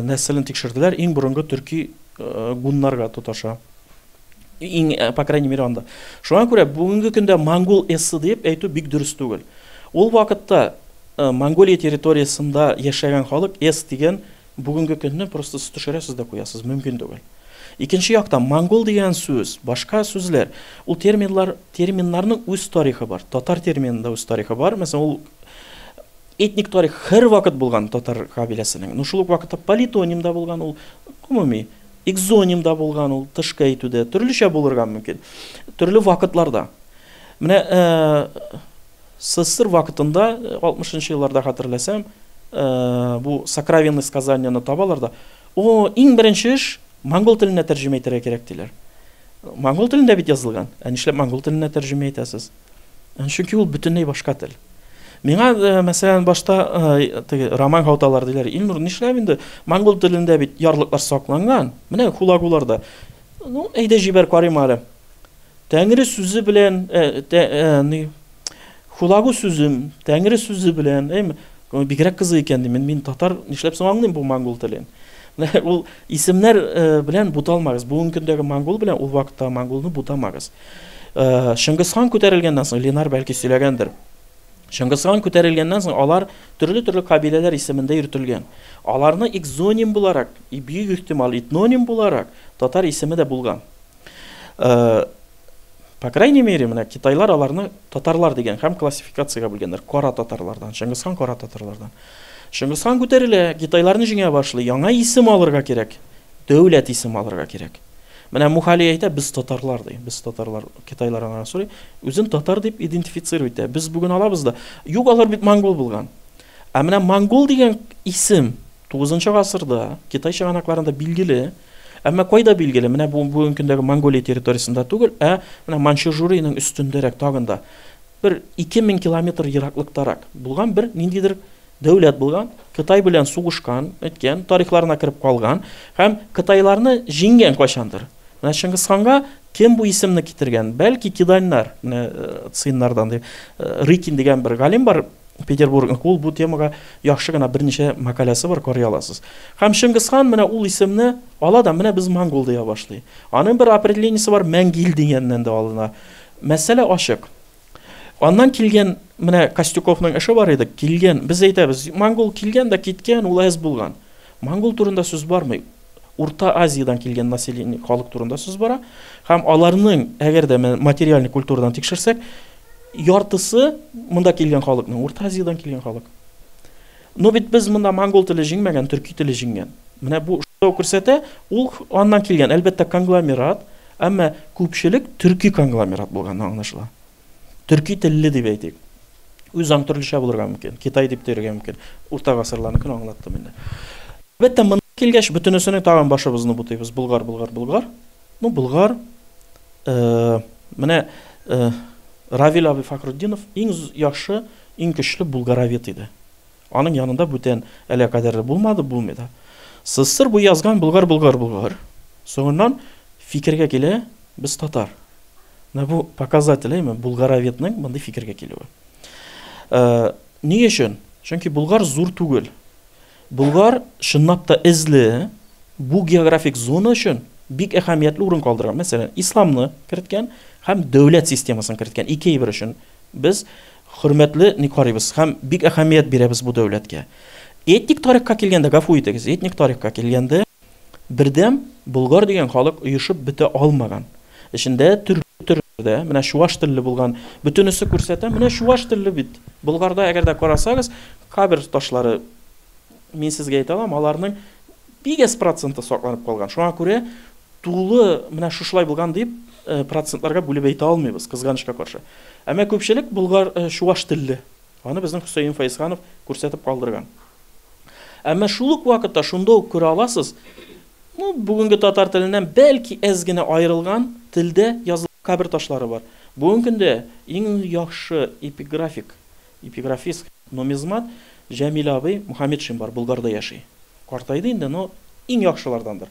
A: нәселен тикшерделәр, иң борынгы төрки гуннарга тоташа. Иң, по крайней мере, анда. Шуңа күрә бүгенге көндә монгол эссы дип әйтү бик дөрес түгел. Ул вакытта Монголия территориясендә яшәгән халык эс дигән бүгенге көнне просто сез төшерәсез дә куясыз, мөмкин түгел. Икенче яктан, монгол дигән сүз, башка сүзләр, ул терминлар, терминнарның үз тарихы бар. Татар терминында үз тарихы бар. Мәсәлән, ул этник тарих һәрвакыт булган татар кабиләсенең. Но шул ук вакытта политоним да булган ул, гомуми, экзоним да булган ул, тышкы әйтүдә төрлечә булырга мөмкин. Төрле вакытларда. Менә СССР вакытында, 60 елларда хәтерләсәм, бу сокровенный сказанияны табалар да, о, иң беренче эш монгол теленә тәрҗемә итәргә кирәк диләр. Монгол телендә бит язылган. Ә нишләп монгол теленә тәрҗемә итәсез? Чөнки ул бөтенләй башка тел. Миңа, мәсәлән, башта теге роман хаталар диләр. Илнур, нишләп инде монгол телендә бит ярлыклар сакланган? Менә хулагуларда. Ну, әйдә җибәр, карыйм әле. Тәңре сүзе белән, ни, хулагу сүзем, Тәңре сүзе белән, әйме, бигрәк кызык икән дим. Мин татар, нишләп соң аңлыйм бу монгол телен? Менә ул исемнәр белән буталмагыз. Бүгенге көндәге монгол белән ул вакыттагы монголны бутамагыз. Чыңгызхан күтәрелгәннән соң, Ленар бәлки сөйләгәндер. Чыңгызхан күтәрелгәннән соң алар төрле-төрле кабиләләр исемендә йөртелгән. Аларны экзоним буларак, и бөек ихтимал этноним буларак татар исеме дә булган. По крайней мере, менә китайлар аларны татарлар дигән һәм классификациягә бүлгәннәр. Кара татарлардан, Чыңгызхан кара татарлардан. Чыңгызхан күтәрелә, китайларны җиңә башлый, яңа исем алырга кирәк, дәүләт исеме алырга кирәк. Менә Мухали әйтә, без татарлар ди, без татарлар, китайлар аңа сорый, үзен татар дип идентифицировать итә. Без бүген алабыз да, юк, алар бит монгол булган. Ә менә монгол дигән исем 9 гасырда Китай чыганакларында билгеле, әмма кайда билгеле? Менә бу бүгенге көндәге Монголия территориясендә түгел, ә менә Маньчжуриянең өстендәрәк тагын да бер 2000 километр ераклыктарак булган бер ниндидер дәүләт булган, Кытай белән сугышкан, әйткән, тарихларына кереп калган һәм кытайларны җиңгән кайчандыр. Менә Чыңгызханга кем бу исемне китергән? Бәлки киданьнар, менә циннардан дип. Рыкин дигән бер галим бар, Петербургның, ул бу темага яхшы гына берничә мәкаләсе бар, карый аласыз. Һәм Чыңгызхан менә ул исемне ала да, менә без монгол дия башлый. Аның бер определениесе бар, мәңгил дигәннән дә алына. Мәсьәлә ачык. Аннан килгән, менә Костюковның эше бар иде, килгән, без әйтәбез, монгол килгән дә киткән, ул әз булган. Монгол турында сүз бармый. Урта Азиядән килгән население, халык турында сүз бара. Һәм аларның, әгәр дә материальный культурадан тикшерсәк, яртысы монда килгән халыкның, Урта Азиядән килгән халык. Но бит без монда монгол теле җиңмәгән, төрки теле җиңгән. Менә бу шоу күрсәтә, ул аннан килгән, әлбәттә, конгломерат, әмма күпчелек төрки конгломерат булган аңлашыла. Төрки телле дип әйтик. Үз аң төрлечә булырга мөмкин. Китай дип тә йөрергә мөмкин. Урта гасырларныкын аңлаттым инде. Әлбәттә, монда килгәч, бөтенесенең тагын башыбызны бутыйбыз. Болгар, болгар, болгар. Ну, болгар, менә Равил абый Фахрутдинов иң яхшы, иң көчле булгаровед иде. Аның янында бүтән әллә кадәрле булмады, булмый да. СССР бу язган болгар, болгар, болгар. Соңыннан фикергә килә, без татар. Менә бу показатель, әйме, булгароведның мондый фикергә килүе. Ни өчен? Чөнки болгар зур түгел. Болгар чынлап та эзле, бу географик зона өчен бик әһәмиятле урын калдырган. Мәсәлән, исламны керткән һәм дәүләт системасын керткән. Ике әйбер өчен без хөрмәтле ни карыйбыз һәм бик әһәмият бирәбез бу дәүләткә. Этник тарихка килгәндә, гафу итегез, этник тарихка килгәндә, бердәм болгар дигән халык оешып бетә алмаган. Эчендә төрле төрле, менә чуаш телле булган, бөтенесе күрсәтә, менә чуаш телле бит. Болгарда әгәр дә карасагыз, кабер ташлары, мин сезгә әйтә алам, аларның бик әз проценты сакланып калган. Шуңа күрә тулы менә шушылай булган дип процентларга бүлеп әйтә алмыйбыз, кызганычка каршы. Әмма күпчелек болгар чуаш телле. Аны безнең Хөсәен Фәйзханов күрсәтеп калдырган. Әмма шул ук вакытта шунда ук күрә аласыз, ну, бүгенге татар теленнән бәлки әз генә аерылган телдә язылган кабер ташлары бар. Бүгенге көндә иң яхшы эпиграфик, эпиграфист, нумизмат Җәмил абый Мухаметшин бар, Болгарда яши. Картайды инде, но иң яхшылардандыр.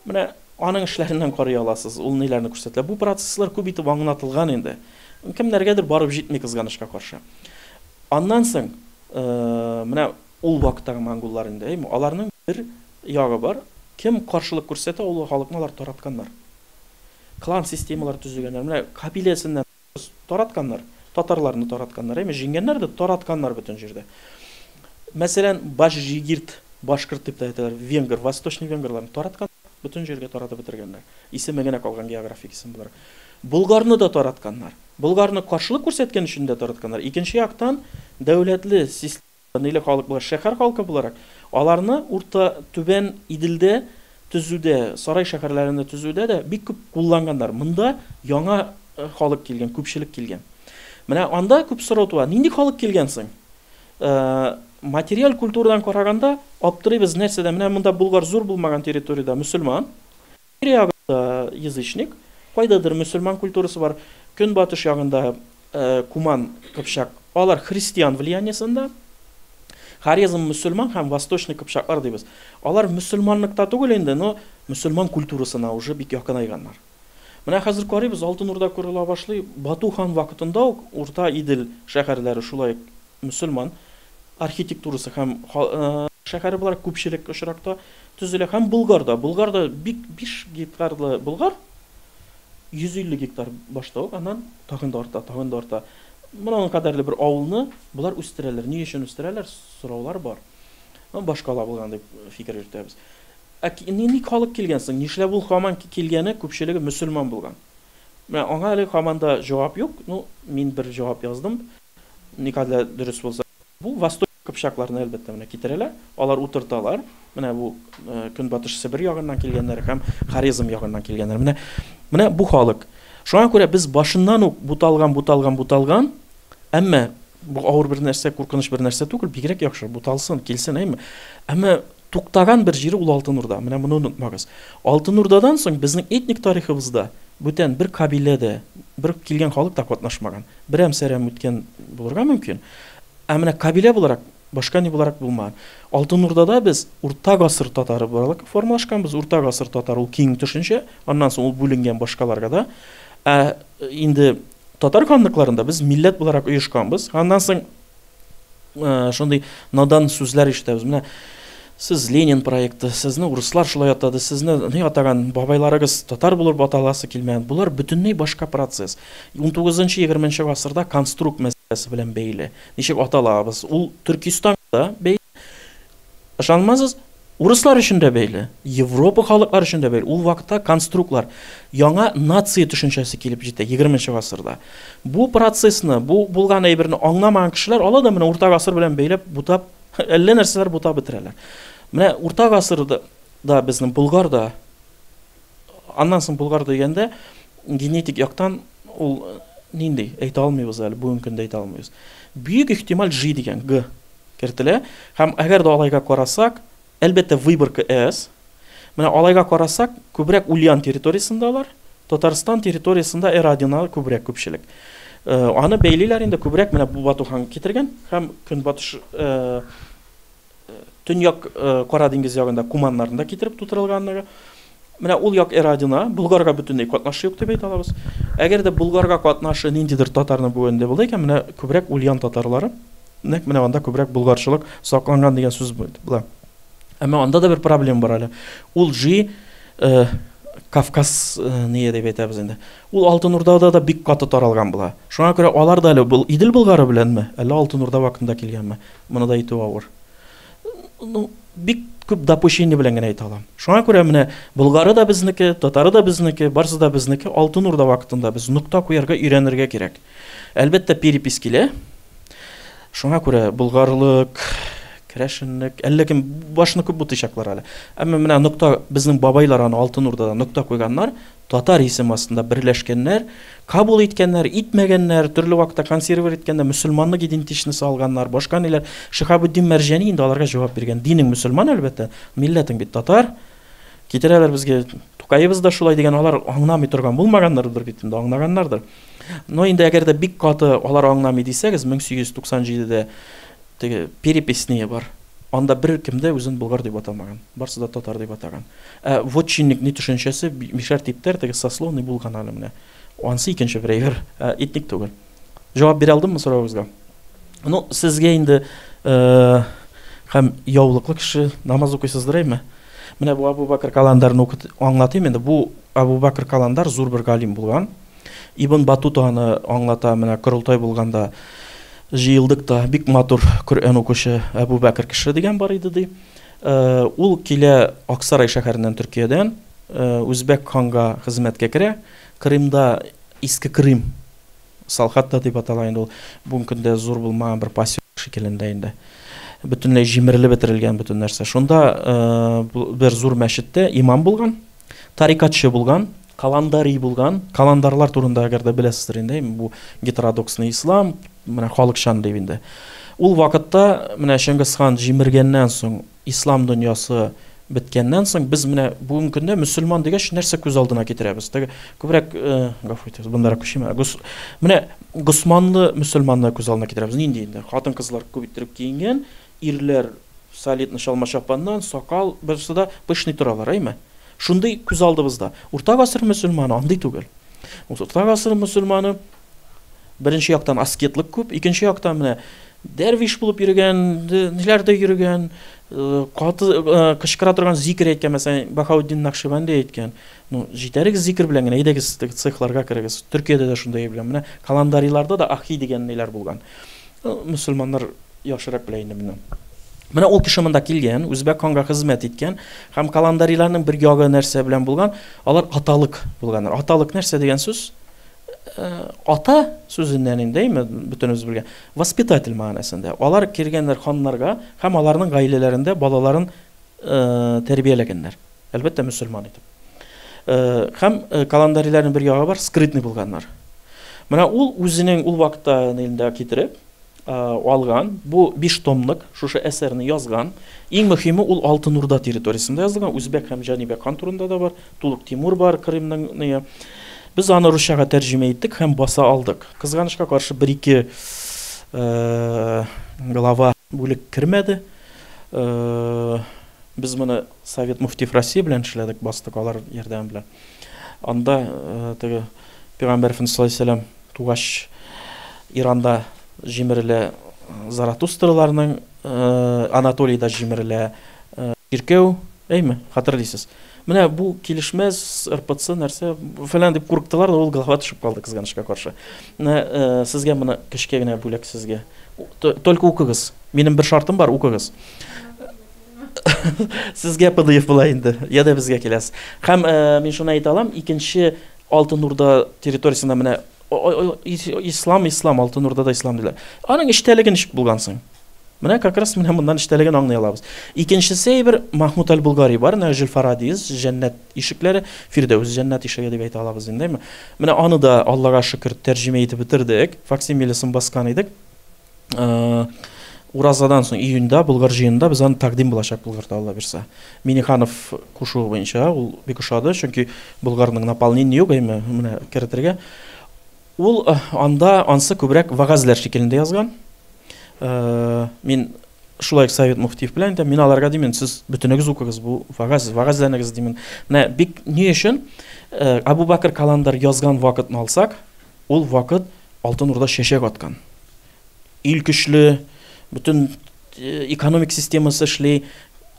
A: Менә аның эшләреннән карый аласыз, ул ниләрне күрсәтә. Бу процесслар күп итеп аңлатылган инде. Кемнәргәдер барып җитми, кызганычка каршы. Аннан соң, менә ул вакыттагы монголлар инде, әйме, аларның бер ягы бар. Кем каршылык күрсәтә, ул халыкны алар таратканнар. Клан системалар төзегәннәр. Менә кабиләсеннән таратканнар, татарларны таратканнар, әйме, җиңгәннәр дә таратканнар бөтен җирдә. Мәсәлән, Башжигирт, башкорт дип тә әйтәләр, венгр, восточный венгрларны тараткан. Бөтен җиргә таратып бетергәннәр. Исеме генә калган географик исем буларак. Болгарны да таратканнар. Болгарны каршылык күрсәткән өчен дә таратканнар. Икенче яктан, дәүләтле системалы халык буларак, шәһәр халкы буларак, аларны Урта Түбән Иделдә төзүдә, сарай шәһәрләрендә төзүдә дә бик күп кулланганнар. Монда яңа халык килгән, күпчелек килгән. Менә анда күп сорау туа. Нинди халык килгән соң? Материаль культурадан караганда аптырыйбыз нәрсәдә. Менә монда Болгар зур булмаган территориядә мөселман, ягында язычник, кайдадыр мөселман культурасы бар, көнбатыш ягында Куман, Кыпчак, алар христиан влияниесендә. Хорезм мөселман һәм восточный кыпчаклар дибез. Алар мөселманлыкта түгел инде, но мөселман культурасына уже бик якынайганнар. Менә хәзер карыйбыз, Алтын Урда корыла башлый. Бату хан вакытында ук Урта Идел шәһәрләре шулай мөселман архитектурасы һәм шәһәре буларак күпчелек очракта төзелә. Һәм Болгарда, Болгарда бик 5 гектарлы Болгар 150 гектар башта ук, аннан тагын да арта, тагын да арта. Менә аның кадәрле бер авылны болар үстерәләр. Ни өчен үстерәләр? Сораулар бар. Башкала булган дип фикер йөртәбез. Ә ник халык килгән соң? Нишләп ул һаман килгәне күпчелеге мөселман булган? Менә аңа әле һаман да җавап юк. Ну, мин бер җавап яздым. Никадәр дөрес булса. Бу восток кыпчакларны әлбәттә менә китерәләр. Алар утырталар. Менә бу Көнбатыш Себер ягыннан килгәннәр һәм Хорезм ягыннан килгәннәр. Менә бу халык. Шуңа күрә без башыннан ук буталган, буталган, буталган, әмма бу авыр бер нәрсә, куркыныч бер нәрсә түгел, бигрәк яхшы, буталсын, килсен, әйме. Әмма туктаган бер җире ул Алтын Урда. Менә моны онытмагыз. Алтын Урдадан соң безнең этник тарихыбызда бүтән бер кабилә дә, бер килгән халык та катнашмаган. Берәм-сәрәм үткән булырга мөмкин. Ә менә кабилә буларак, башка ни буларак булмаган. Алтын Урдада без урта гасыр татары буларак формалашканбыз. Урта гасыр татары ул киң төшенчә, аннан соң ул бүленгән башкаларга да. Ә инде татар ханлыкларында без милләт буларак оешканбыз. Аннан соң шундый надан сүзләр ишетәбез. Менә сез Ленин проекты, сезне урыслар шулай атады, сезне ни атаган бабайларыгыз татар булып аталасы килмәгән. Булар бөтенләй башка процесс. 19-20 гасырда конструкт мәсьәләсе белән бәйле. Ничек аталабыз? Ул Төркистанга бәйле. Ышанмасыз, урыслар өчен дә бәйле, Европа халыклары өчен дә бәйле. Ул вакытта конструктлар, яңа нация төшенчәсе килеп җитә 20 гасырда. Бу процессны, бу булган әйберне аңламаган кешеләр ала да менә урта гасыр белән бәйләп, бутап, әллә нәрсәләр бутап бетерәләр. Менә урта гасырда да безнең Болгар да, аннан соң Болгар дигәндә генетик яктан ул нинди әйтә алмыйбыз әле, бүгенге көндә әйтә алмыйбыз. Бөек ихтимал G дигән Г кертелә. Һәм әгәр дә алайга карасак, әлбәттә выборка S. Менә алайга карасак, күбрәк Ульян территориясендә алар, Татарстан территориясендә Эрадина күбрәк күпчелек. Аны бәйлиләр инде күбрәк менә бу Бату хан китергән һәм көнбатыш төньяк Кара диңгез ягында куманнарны да китереп тутырылганлыгы. Менә ул як Эрадина, Болгарга бөтенләй катнашы юк дип әйтә алабыз. Әгәр дә Болгарга катнашы ниндидер татарның бүгенде булды икән, менә күбрәк Ульян татарлары, нәкъ менә анда күбрәк булгарчылык сакланган дигән сүз була. Әмма анда да бер проблема бар әле. Ул G Кавказ ние дип әйтәбез инде. Ул Алтын Урдада да бик каты таралган була. Шуңа күрә алар да әле бу Идел Болгары беләнме, әллә Алтын Урда вакытында килгәнме? Моны да әйтү авыр. Ну, бик күп допущение белән генә әйтә алам. Шуңа күрә менә Болгары да безнеке, татары да безнеке, барысы да безнеке. Алтын Урда вакытында без нокта куярга өйрәнергә кирәк. Әлбәттә, перепись килә. Шуңа күрә болгарлык, керәшенлек, әллә кем башны күп бутыйчаклар әле. Әмма менә нокта безнең бабайлар аны Алтын Урдада нокта куйганнар, татар исеме астында берләшкәннәр, кабул иткәннәр, итмәгәннәр, төрле вакытта консервир иткәннәр, мөселманлык идентичносты алганнар, башка ниләр. Шиһабетдин Мәрҗани инде аларга җавап биргән. Динең мөселман әлбәттә, милләтең бит татар. Китерәләр безгә Тукаебыз да шулай дигән, алар аңламый торган булмаганнардыр бит инде, аңлаганнардыр. Но инде әгәр дә бик каты алар аңламый дисәгез, 1897-дә теге перепись бар. Анда бер кем дә үзен болгар дип атамаган, барсы да татар дип атаган. Ә вотчинник ни төшенчәсе мишәр типтәр теге сословный булган әле менә. Ансы икенче бер әйбер, этник түгел. Җавап бирә алдыммы соравыгызга? Ну, сезгә инде һәм яулыклы кеше намаз укыйсыздыр, әйме? Менә бу Абу Бакр Каландарны аңлатыйм инде. Бу Абу Бакр Каландар зур бер галим булган. Ибн Батута аны аңлата, менә корылтай булганда җыелдык та бик матур Коръән укучы Абу Бакр кеше дигән бар иде ди. Ул килә Аксарай шәһәреннән, Төркиядән. Үзбәк ханга хезмәткә керә. Крымда, Иске Крым, Салхат та дип атала инде ул, бүгенге көндә зур булмаган бер поселок шикеллендә инде. Бөтенләй җимерелеп бетерелгән бөтен нәрсә. Шунда бер зур мәчеттә имам булган, тарикатчы булган, каландари булган. Каландарлар турында әгәр дә беләсездер инде, бу гетеродоксный ислам, менә халыкчан дип инде. Ул вакытта менә Чыңгыз хан җимергәннән соң, ислам дөньясы беткәннән соң, без менә бүгенге көндә мөселман дигәч нәрсә күз алдына китерәбез? Теге күбрәк, гафу итегез, бундарак күчим. Менә госманлы мөселманны күз алдына китерәбез. Нинди инде? Хатын-кызлар күп иттереп киенгән, ирләр солидный чалма-чапаннан, сакал, берсе дә пышный торалар, әйме? Шундый күз алдыбызда. Урта гасыр мөселманы андый түгел. Урта гасыр мөселманы беренче яктан аскетлык күп, икенче яктан менә дәрвиш булып йөргән, ниләрдә йөргән, каты кычкыра торган зикер әйткән, мәсәлән, Баһаутдин Накшибанди әйткән. Ну, җитәрегез зикер белән генә, әйдәгез теге цехларга керегез. Төркиядә дә шундый белән. Менә каландариларда да ахи дигән ниләр булган. Мөселманнар яхшырак белә инде моны. Менә ул кеше монда килгән, үзбәк ханга хезмәт иткән һәм каландариларның бер ягы нәрсә белән булган? Алар аталык булганнар. Аталык нәрсә дигән сүз? Ата сүзеннән инде, әйме, бөтенебез белгән. Воспитатель мәгънәсендә. Алар килгәннәр ханнарга һәм аларның гаиләләрендә балаларын тәрбияләгәннәр. Әлбәттә, мөселман итеп. Һәм каландариләрнең бер ягы бар, скрытный булганнар. Менә ул үзенең ул вакытта нилендә китереп алган, бу 5 томлык шушы әсәрне язган. Иң мөһиме ул Алтын Урда территориясендә язылган, Үзбәк һәм Җанибәк хан турында да бар, Тулык Тимур бар, Крымның ние. Без аны русчага тәрҗемә иттек һәм баса алдык. Кызганычка каршы бер-ике глава бүлек кермәде. Без моны Совет муфтиев России белән эшләдек, бастык алар ярдәме белән. Анда теге Пәйгамбәр Эфендебез саллаллаһу алейһи вәсәлләм тугач Иранда җимерелә Заратустраларның, Анатолийда җимерелә чиркәү, әйме, хәтерлисез. Менә бу килешмәс, РПЦ нәрсә фәлән дип курыктылар да, ул глава төшеп калды кызганычка каршы. Менә сезгә моны кечкә генә бүләк сезгә. Только укыгыз. Минем бер шартым бар, укыгыз. Сезгә PDF була инде, я да безгә киләсез. Һәм мин шуны әйтә алам, икенче Алтын Урда территориясендә менә ислам, ислам, Алтын Урдада ислам диләр. Аның эчтәлеге ничек булган соң? Менә как раз менә моннан эчтәлеген аңлый алабыз. Икенчесе әйбер Махмуд аль-Булгари бар, Нәҗел Фарадиз, җәннәт ишекләре, Фирдәүс җәннәт ишеге дип әйтә алабыз инде, әйме? Менә аны да Аллага шөкер тәрҗемә итеп бетердек, факсимилесын баскан идек. Уразадан соң июньдә Болгар җыенында без аны тәкъдим булачак Болгарда Алла бирсә. Миниханов кушуы буенча ул бик ошады, чөнки Болгарның наполнение юк, әйме, менә керетергә. Ул анда ансы күбрәк вәгазьләр шикелендә язган. Мин шулай Совет муфтиев белән әйтәм, мин аларга димен, сез бөтенегез укыгыз бу вәгазь, вәгазьләнегез димен. Менә бик ни өчен Абу Бакр Каландар язган вакытны алсак, ул вакыт Алтын Урда чәчәк аткан. Ил көчле, бөтен экономик системасы эшли.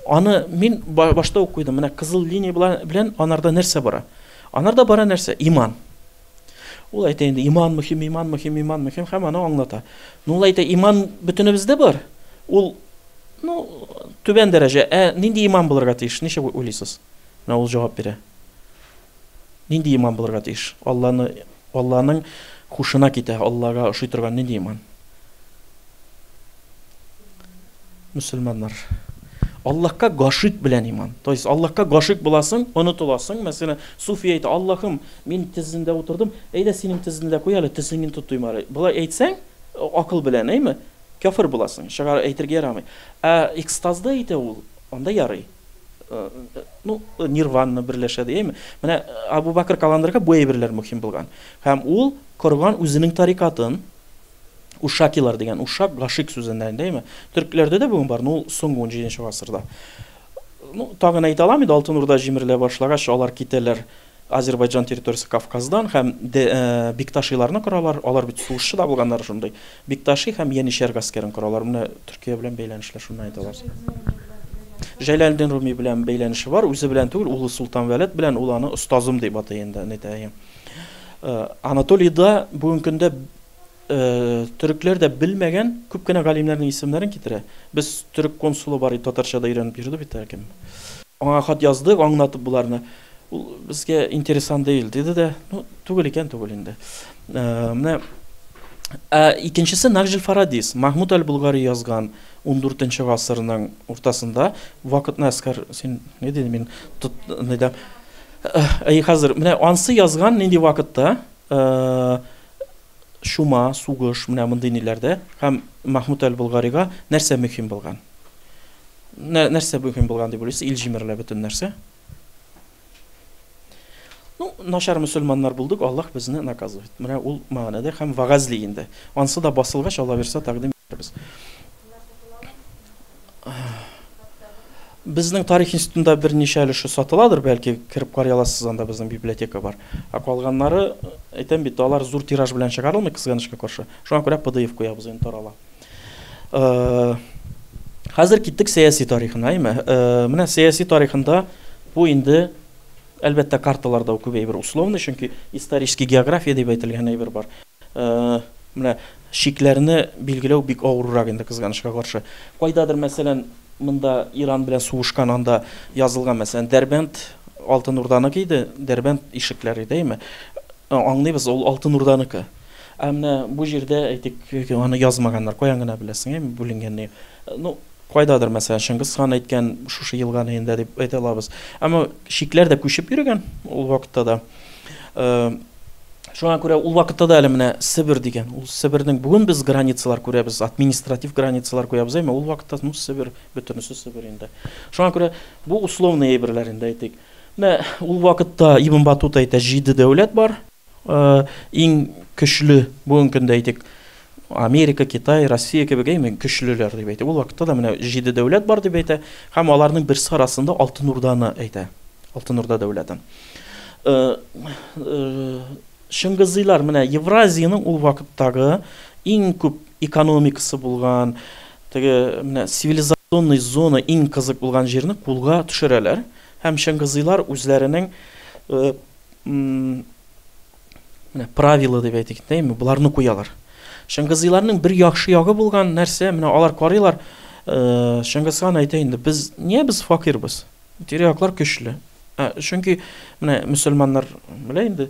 A: Аны мин башта ук куйдым. Менә кызыл линия белән анарда нәрсә бара? Анарда бара нәрсә? Иман. Ул әйтә инде, иман мөһим, иман мөһим, иман мөһим һәм аны аңлата. Ну, ул әйтә, иман бөтенебездә бар. Ул, ну, түбән дәрәҗә. Ә нинди иман булырга тиеш? Ничек уйлыйсыз? Менә ул җавап бирә. Нинди иман булырга тиеш? Алланы, Алланың хушына китә, Аллага ошый торган нинди иман? Мөселманнар. Аллаһка гашыйк белән иман. То есть Аллаһка гашыйк буласың, онытыласың. Мәсәлән, суфи әйтә, Аллаһым, мин тезендә утырдым, әйдә синең тезендә куй әле, тезеңне тотыйм әле. Болай әйтсәң, акыл белән, әйме? Кяфер буласың, чыгар әйтергә ярамый. Ә экстазда әйтә ул, анда ярый. Ну, нирванны берләшә дияме? Менә Абу Бакр Каландарга бу әйберләр мөһим булган. Һәм ул корган үзенең тарикатын, Ушакилар дигән, ушак гашыйк сүзеннән, дәйме? Төркләрдә дә бүген бар, но ул соңгы 17 гасырда. Ну, тагын әйтә алам инде, Алтын Урда җимерелә башлагач, алар китәләр Азербайджан территориясе Кавказдан һәм Бекташиларны коралар. Алар бит сугышчы да булганнар шундый. Бекташи һәм Яничәр гаскәрен коралар. Менә Төркия белән бәйләнешләр шуннан әйтә алабыз. Җәләлетдин Руми белән бәйләнеше бар, үзе белән түгел, улы Солтан Вәләд белән, ул аны остазым дип атый инде, әйтә. Анатолийда бүгенге көндә төрекләр дә белмәгән күп кенә галимнәрнең исемнәрен китерә. Без төрек консулы бар, татарча да өйрәнеп йөрде бит әле кем. Аңа хат яздык, аңлатып боларны. Ул безгә интересан түгел диде дә, ну, түгел икән, түгел инде. Менә ә икенчесе Нахҗел Фарадис, Махмуд әл-Булгари язган 14 гасырның уртасында. Вакытны, Әскәр, син ни дидең, мин тот нидә. Әй, хәзер менә ансы язган нинди вакытта чума, сугыш, менә мондый ниләрдә һәм Махмуд әл-Булгарига нәрсә мөһим булган? Нәрсә мөһим булган дип уйлыйсыз? Ил җимерелә бөтен нәрсә. Ну, начар мөселманнар булдык, Аллаһ безне наказывает. Менә ул мәгънәдә һәм вәгазьли инде. Ансы да басылгач, Алла бирсә, тәкъдим итәрбез. Безнең тарих институтында берничә өлеше сатыладыр, бәлки кереп карый аласыз, анда безнең библиотека бар. Ә калганнары, әйтәм бит, алар зур тираж белән чыгарылмый, кызганычка каршы. Шуңа күрә PDF куябыз инде, тарала. Хәзер киттек сәяси тарихына, әйме? Менә сәяси тарихында бу инде, әлбәттә, карталарда күп әйбер условный, чөнки исторический география дип әйтелгән әйбер бар. Менә чикләрне билгеләү бик авыррак инде, кызганычка каршы. Кайдадыр, мәсәлән, монда Иран белән сугышкан, анда язылган, мәсәлән, Дәрбәнд Алтын Урданыкы иде, Дәрбәнд ишекләре иде, әйме? Аңлыйбыз, ул Алтын Урданыкы. Ә менә бу җирдә, әйтик, аны язмаганнар, каян гына беләсең, әйме, бүленгән ни. Ну, кайдадыр, мәсәлән, Чыңгыз хан әйткән, шушы елганы инде дип әйтә алабыз. Әмма чикләр дә күчеп йөрегән ул вакытта да. Шуңа күрә ул вакытта да әле менә Себер дигән, ул Себернең бүген без границалар күрәбез, административ границалар куябыз, әмма ул вакытта, ну, Себер, бөтенесе Себер инде. Шуңа күрә бу условный әйберләр инде, әйтик. Менә ул вакытта Ибн Батута әйтә, 7 дәүләт бар. Иң көчле бүгенге көндә, әйтик, Америка, Китай, Россия кебек әйме көчлеләр дип әйтә. Ул вакытта да менә 7 дәүләт бар дип әйтә һәм аларның берсе арасында Алтын Урданы әйтә. Алтын Урда дәүләтен. Чыңгызыйлар менә Евразиянең ул вакыттагы иң күп экономикасы булган, теге менә цивилизационный зона иң кызык булган җирне кулга төшерәләр һәм Чыңгызыйлар үзләренең менә правила дип әйтик, әйме, боларны куялар. Чыңгызыйларның бер яхшы ягы булган нәрсә, менә алар карыйлар, Чыңгыз хан әйтә инде, без нигә без факирбыз? Тирә-яклар көчле. Чөнки менә мөселманнар белә инде,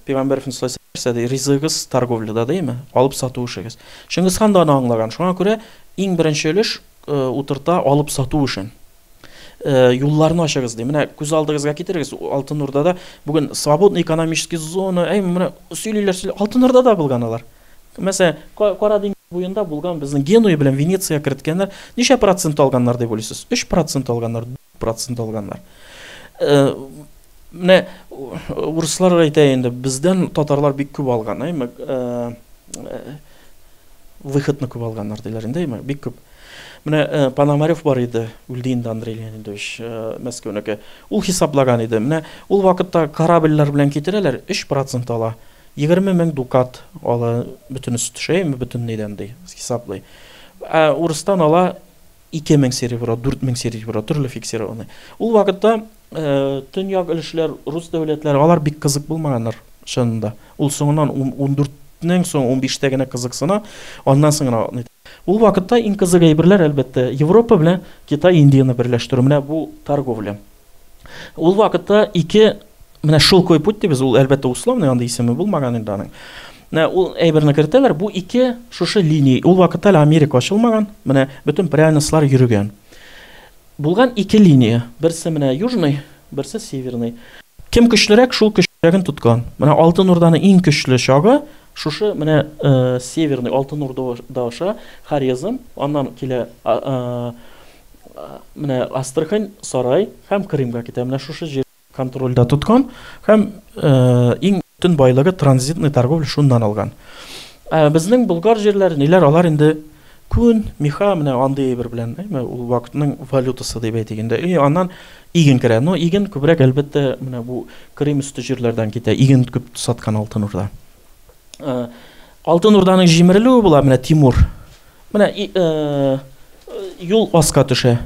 A: пәйгамбәр Эфендебез нәрсә ди, ризыгыгыз торговляда, димме? Алып сату эшегез. Чыңгыз хан да аны аңлаган. Шуңа күрә иң беренче өлеш утырта алып сату эшен. Юлларны ачыгыз ди. Менә күз алдыгызга китерегез, Алтын Урдада бүген свободный экономический зона, әй, менә сөйлиләр, сөйлиләр. Алтын Урдада булган алар. Мәсәлән, Кара диңгез буенда булган безнең Генуя белән Венеция керткәннәр. Ничә процент алганнар дип уйлыйсыз? 3% алганнар, 4% алганнар. Менә урыслар әйтә инде, бездән татарлар бик күп алган, әйме? Выходны күп алганнар диләр инде, әйме? Бик күп. Менә Пономарев бар иде, үлде инде Андрей Леонидович, Мәскәүнеке. Ул хисаплаган иде. Менә ул вакытта корабльләр белән китерәләр, 3% ала. 20 мең дукат ала, бөтенесе төшә, әйме, бөтен нидән ди, хисаплый. Ә урыстан ала 2 мең серебро, 4 мең серебро, төрле фиксированный. Ул вакытта төньяк өлешләр, рус дәүләтләре, алар бик кызык булмаганнар чынында. Ул соңыннан 14-нең соң 15-тә генә кызыксына, аннан соң гына. Ул вакытта иң кызык әйберләр, әлбәттә, Европа белән Китай, Индияне берләштерү. Менә бу торговля. Ул вакытта ике менә шелковый путь дибез, ул әлбәттә условный, андый исеме булмаган инде аның. Менә ул әйберне кертәләр, бу ике шушы линия. Ул вакытта әле Америка ачылмаган, менә бөтен пряностьлар йөрегән. Булган ике линия, берсе менә южный, берсе северный. Кем көчлерәк, шул көчлерәген тоткан. Менә Алтын Урданың иң көчле чагы шушы менә северный Алтын Урда аша Хорезм, аннан килә менә Астрахань, Сарай һәм Крымга китә. Менә шушы җир контрольдә тоткан һәм иң бөтен байлыгы транзитный торговля шуннан алган. Ә безнең Болгар җирләре ниләр, алар инде күн, меха, менә андый әйбер белән, әйме, ул вакытның валютасы дип әйтик инде. И аннан иген керә. Но иген күбрәк, әлбәттә, менә бу Крым өсте җирләрдән китә. Иген күп саткан Алтын Урда. Алтын Урданың җимерелүе була, менә Тимур. Менә юл аска төшә.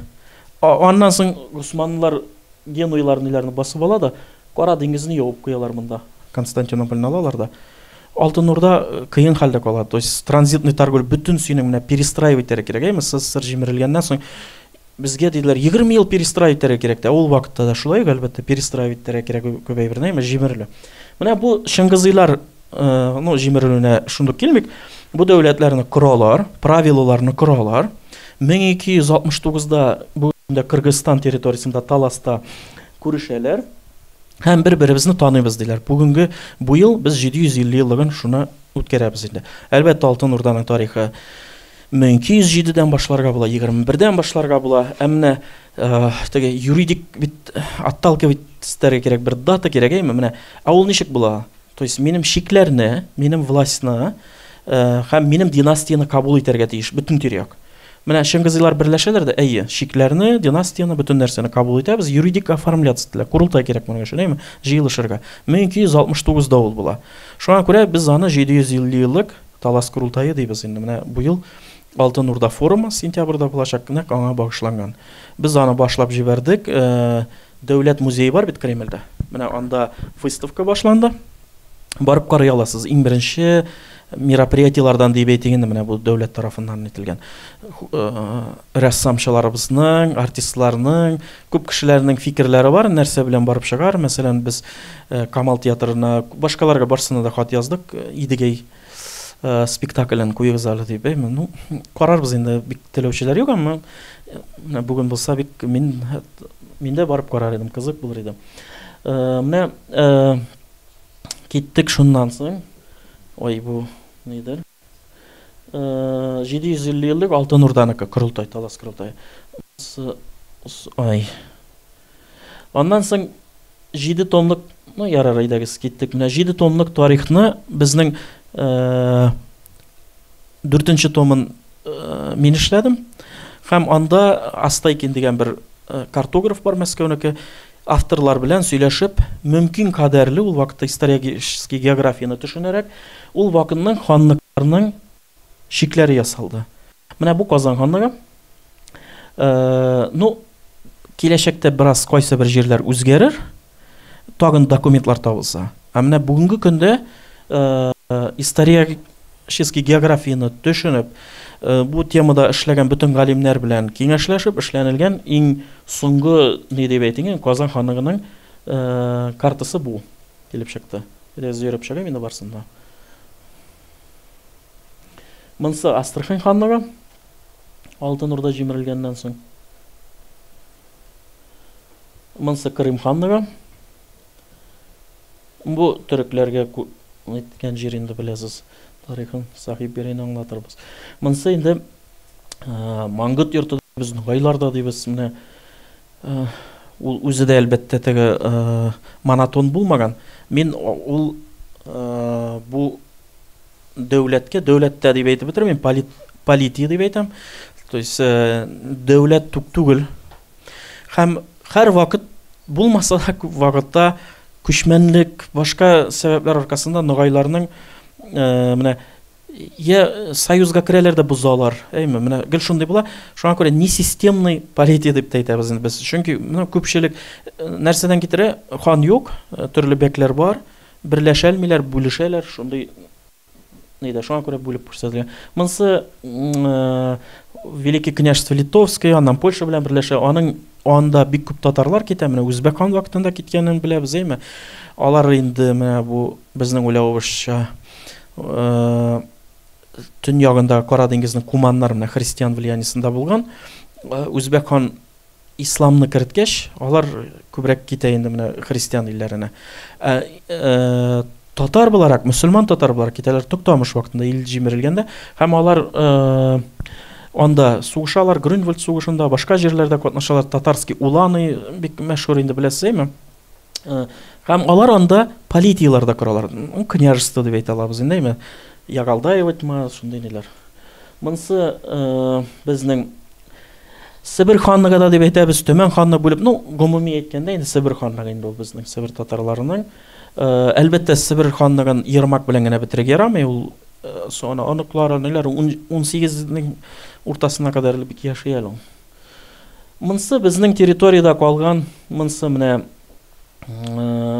A: Аннан соң Госманлылар Генуйлар ниләрне басып ала да, Кара диңгезне ябып куялар монда. Константинопольне алалар да. Алтын Урда кыен хәлдә кала. То есть транзитный торговля бөтен синең менә перестраивать итәргә кирәк. Әйме, СССР җимерелгәннән соң Безгә диделәр, 20 ел перестраивать итәргә кирәк тә. Ул вакытта да шулай ук, әлбәттә, перестраивать итәргә кирәк күп әйберне, әмма җимерелү. Менә бу Чыңгызыйлар, ну, җимерелүенә шундук килмик. Бу дәүләтләрне коралар, правилаларны коралар. 1269-да бу Кыргызстан территориясендә Таласта күрешәләр һәм бер-беребезне таныйбыз диләр. Бүгенге бу ел без 750 еллыгын шуны үткәрәбез инде. Әлбәттә, Алтын Урданың тарихы 1207-дән башларга була, 21-дән башларга була. Ә менә теге юридик бит отталкивать итәргә кирәк, бер дата кирәк, әйме? Менә, ә ул ничек була? То есть минем чикләрне, минем властьны һәм минем династияне кабул итәргә тиеш бөтен тирә-як. Менә Чыңгызыйлар берләшәләр дә, әйе, чикләрне, династияне, бөтен нәрсәне кабул итәбез, юридик оформляться ителә, корылтай кирәк моның өчен, әйеме? Җыелышырга. 1269 да ул була. Шуңа күрә без аны 750 еллык Талас корылтае дибез инде. Менә бу ел Алтын Урда форумы сентябрьдә булачак, нәкъ аңа багышланган. Без аны башлап җибәрдек. Дәүләт музее бар бит Кремльдә. Менә анда выставка башланды. Барып карый аласыз. Иң беренче мероприятиеләрдән дип әйтик инде, менә бу дәүләт тарафыннан ителгән. Рәссамчыларыбызның, артистларның, күп кешеләрнең фикерләре бар, нәрсә белән барып чыгар. Мәсәлән, без Камал театрына, башкаларга барсына да хат яздык. Идегәй спектаклен куегыз әле дип. Әйме, ну, карарбыз инде, бик теләүчеләр юк, әмма менә бүген булса бик мин дә барып карар идем, кызык булыр иде. Менә киттек шуннан соң. Ой, бу нидер? 750 еллык Алтын Урданыкы, корылтай, Талас корылтае. Ай. Аннан соң 7 томлык, ну ярар, әйдәгез, киттек. Менә 7 томлык тарихны безнең дүртенче томын мин эшләдем. Һәм анда Астайкин дигән бер картограф бар Мәскәүнеке. Авторлар белән сөйләшеп, мөмкин кадәрле ул вакытта исторический географияне төшенәрәк, ул вакытның ханлыкларының чикләре ясалды. Менә бу Казан ханлыгы. Ну, киләчәктә бераз кайсы бер җирләр үзгәрер, тагын документлар табылса. Ә менә бүгенге көндә исторический географияне төшенеп, бу темада эшләгән бөтен галимнәр белән киңәшләшеп эшләнелгән иң соңгы, ни дип әйтик, Казан ханлыгының картасы бу килеп чыкты. Әйдәгез, йөреп чыгыйм инде барсын да. Монысы Астрахань ханлыгы. Алтын Урда җимерелгәннән соң. Монысы Крым ханлыгы. Бу төрекләргә әйткән җир инде, беләсез. Тарихын Сахиб Гәрәйне аңлатырбыз. Монысы инде Мангыт йорты без Ногайларда дибез. Менә ул үзе дә әлбәттә теге монотон булмаган. Мин ул бу дәүләткә, дәүләттә дип әйтеп бетермим, полития дип әйтәм. То есть дәүләт түгел. Һәм һәр вакыт булмаса да күп вакытта күчмәнлек, башка сәбәпләр аркасында ногайларның менә я союзга керәләр дә бозалар. Әйме, менә гел шундый була. Шуңа күрә не системный полития дип тә әйтәбез инде без. Чөнки менә күпчелек нәрсәдән китерә? Хан юк, төрле бәкләр бар, берләшәлмиләр, бүлешәләр, шундый нидә, шуңа күрә бүлеп күрсәтелгән. Монысы Великий княжество Литовское, аннан Польша белән берләшә. Аның анда бик күп татарлар китә. Менә Үзбәк хан вакытында киткәнен беләбез, әйме? Алар инде менә бу безнең уйлавыбызча төньягында Кара диңгезнең куманнар менә христиан влияниесендә булган. Үзбәк хан исламны керткәч, алар күбрәк китә инде менә христиан илләренә. Ә татар буларак, мөселман татар буларак китәләр Туктамыш вакытында ил җимерелгәндә һәм алар анда сугышалар, Грюнвальд сугышында, башка җирләрдә катнашалар. Татарский уланы бик мәшһүр инде, беләсез, әйме? Һәм алар анда политияләр дә коралар. Ну, княжество дип әйтә алабыз инде, әйме? Ягалдаеватьмы, шундый ниләр. Монысы безнең Себер ханлыгы да дип әйтәбез, Төмән ханлыгы бүлеп, ну, гомуми әйткәндә инде Себер ханлыгы инде ул безнең Себер татарларының. Әлбәттә, Себер ханлыгын Ермак белән генә бетерергә ярамый, ул соңына оныклары, ниләр, 18-нең уртасына кадәр бик яши әле ул. Монысы безнең территориядә калган, монысы менә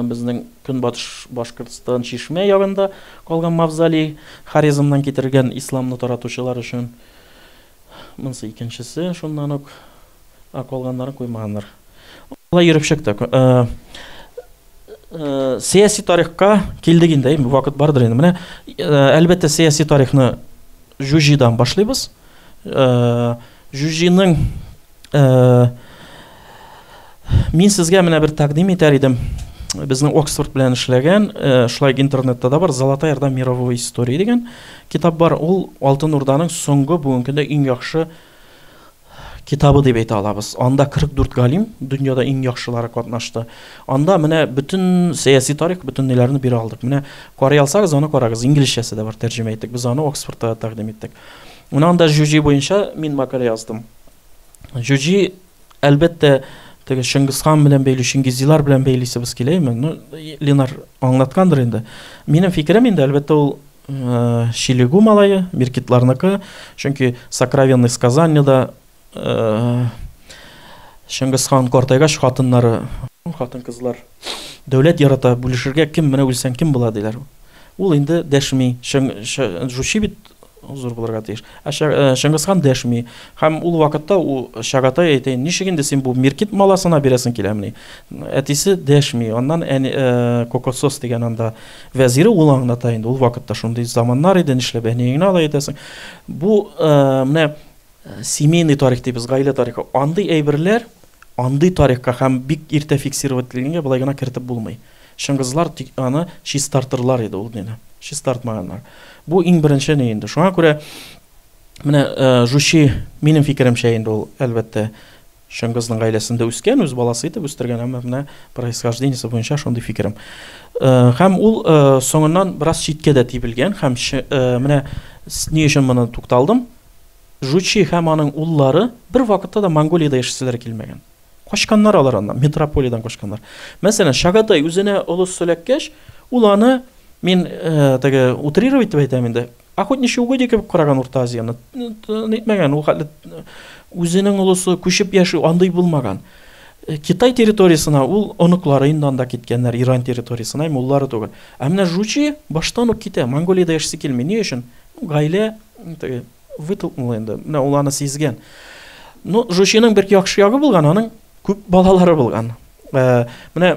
A: безнең Көнбатыш Башкортстан Чишмә ягында калган мавзолей, Хорезмнан китергән исламны таратучылар өчен. Монысы икенчесе, шуннан ук. Ә калганнарын куймаганнар. Алай йөреп чыкты. Сәяси тарихка килдек инде, вакыт бардыр инде. Менә, әлбәттә, сәяси тарихны Жужидан башлыйбыз. Жужиның мин сезгә менә бер тәкъдим итәр идем. Безнең Оксфорд белән эшләгән, шулай интернетта да бар, Золотая Орда мировой истории дигән китап бар. Ул Алтын Урданың соңгы бүгенге көндә иң яхшы китабы дип әйтә алабыз. Анда 44 галим, дөньяда иң яхшылары катнашты. Анда менә бөтен сәяси тарих, бөтен ниләрне бирә алдык. Менә карый алсагыз, аны карагыз. Инглизчәсе дә бар, тәрҗемә иттек. Без аны Оксфордта тәкъдим иттек. Менә анда Җуҗи буенча мин мәкалә яздым. Җуҗи, әлбәттә, теге Чыңгызхан белән бәйле, Чингизилар белән бәйлисебез килә, ну, Ленар аңлаткандыр инде. Минем фикерем инде, әлбәттә, ул Шилегу малае, Меркитларныкы, чөнки Сокровенный сказаниеда Чыңгызхан картайгач хатыннары, хатын-кызлар дәүләт ярата, бүлешергә кем менә үлсәң кем була диләр. Ул инде дәшми. Жучи бит зур булырга тиеш. Ә Чыңгызхан дәшми. Һәм ул вакытта ул Чагатай әйтә, ничек инде син бу Меркит маласына бирәсең киләмени? Әтисе дәшми. Аннан әни Кокосос дигән анда вәзире ул аңлата инде. Ул вакытта шундый заманнар иде, нишләп әниеңне алай әйтәсең? Бу менә семейный тарих дибез, гаилә тарихы. Андый әйберләр, андый тарихка һәм бик иртә фиксировать ителгәнгә болай гына кертеп булмый. Чыңгызлар тик аны чистартырлар иде ул мине. Чистартмаганнар. Бу иң беренче ни инде. Шуңа күрә менә Жучи, минем фикеремчә инде ул, әлбәттә, Чыңгызның гаиләсендә үскән, үз баласы итеп үстергән, әмма менә происхождениесе буенча шундый фикерем. Һәм ул соңыннан бераз читкә дә тибелгән һәм менә ни өчен моны тукталдым. Жучи һәм аның уллары бер вакытта да Монголиядә яшиселәре килмәгән. Качканнар алар аннан, метрополиядән качканнар. Мәсәлән, Чагатай үзенә олыс эләккәч, ул аны, мин теге утрировать итеп әйтәм инде, охотничьи угодья кебек караган Урта Азияны. Нитмәгән, ул хәтле үзенең олысы күчеп яши, андый булмаган. Китай территориясенә ул оныклары инде анда киткәннәр, Иран территориясенә, әмма уллары түгел. Ә менә Жучи баштан ук китә, Монголиядә яшисе килми. Ни өчен? Гаилә теге вытолкнула инде. Менә ул аны сизгән. Ну, Жучиның бер яхшы ягы булган, аның күп балалары булган. Менә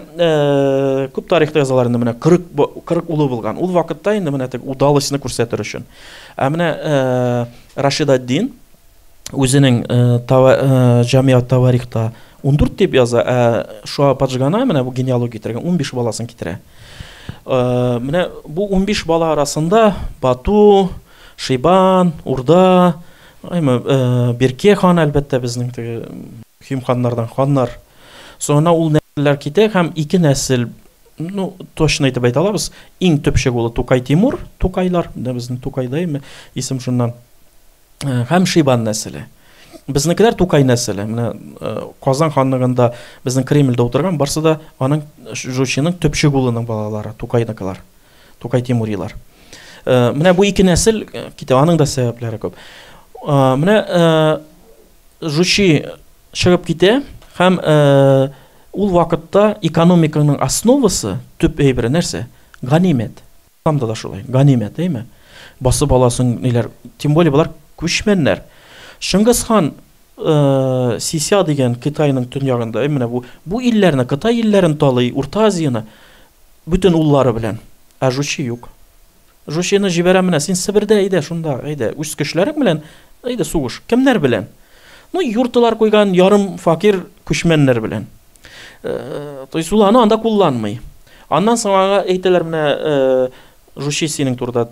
A: күп тарихта язалар инде, менә 40 улы булган. Ул вакытта инде менә теге удалостьны күрсәтер өчен. Ә менә Рашидаддин үзенең Җамиат Таварихта 14 дип яза, ә Шуа Паджгана менә бу генеалогия китергән 15 баласын китерә. Менә бу 15 бала арасында Бату, Шибан, Урда, әйме, Берке хан, әлбәттә, безнең теге мөһим ханнардан ханнар. Соңыннан ул нәселләр китә һәм ике нәсел, ну, точно итеп әйтә алабыз, иң төпчек улы Тукай Тимур, Тукайлар, менә безнең Тукайда әйме, исем шуннан. Һәм Шибан нәселе. Безнекеләр Тукай нәселе. Менә Казан ханлыгында безнең Кремльдә утырган барсы да аның Жучиның төпчек улының балалары, Тукайныкылар. Тукай Тимурилар. Менә бу ике нәсел китә, аның да сәбәпләре күп. Менә Жучи чыгып китә һәм ул вакытта экономиканың основасы, төп әйбере нәрсә? Ганимәт. Исламда да шулай, ганимәт, әйме? Басып аласың ниләр, тем более болар күчмәннәр. Чыңгыз хан Сися дигән Кытайның төньягында, әй менә бу илләрне, Кытай илләрен талый, Урта Азияне бөтен уллары белән. Ә Жучи юк. Жучины җибәрә менә, син Себердә, әйдә, шунда, әйдә, үз көчләрең белән, әйдә, сугыш. Кемнәр белән? Ну, юрталар куйган ярым факир күчмәннәр белән. То есть ул аны анда кулланмый. Аннан соң аңа әйтәләр, менә Жучи синең турыда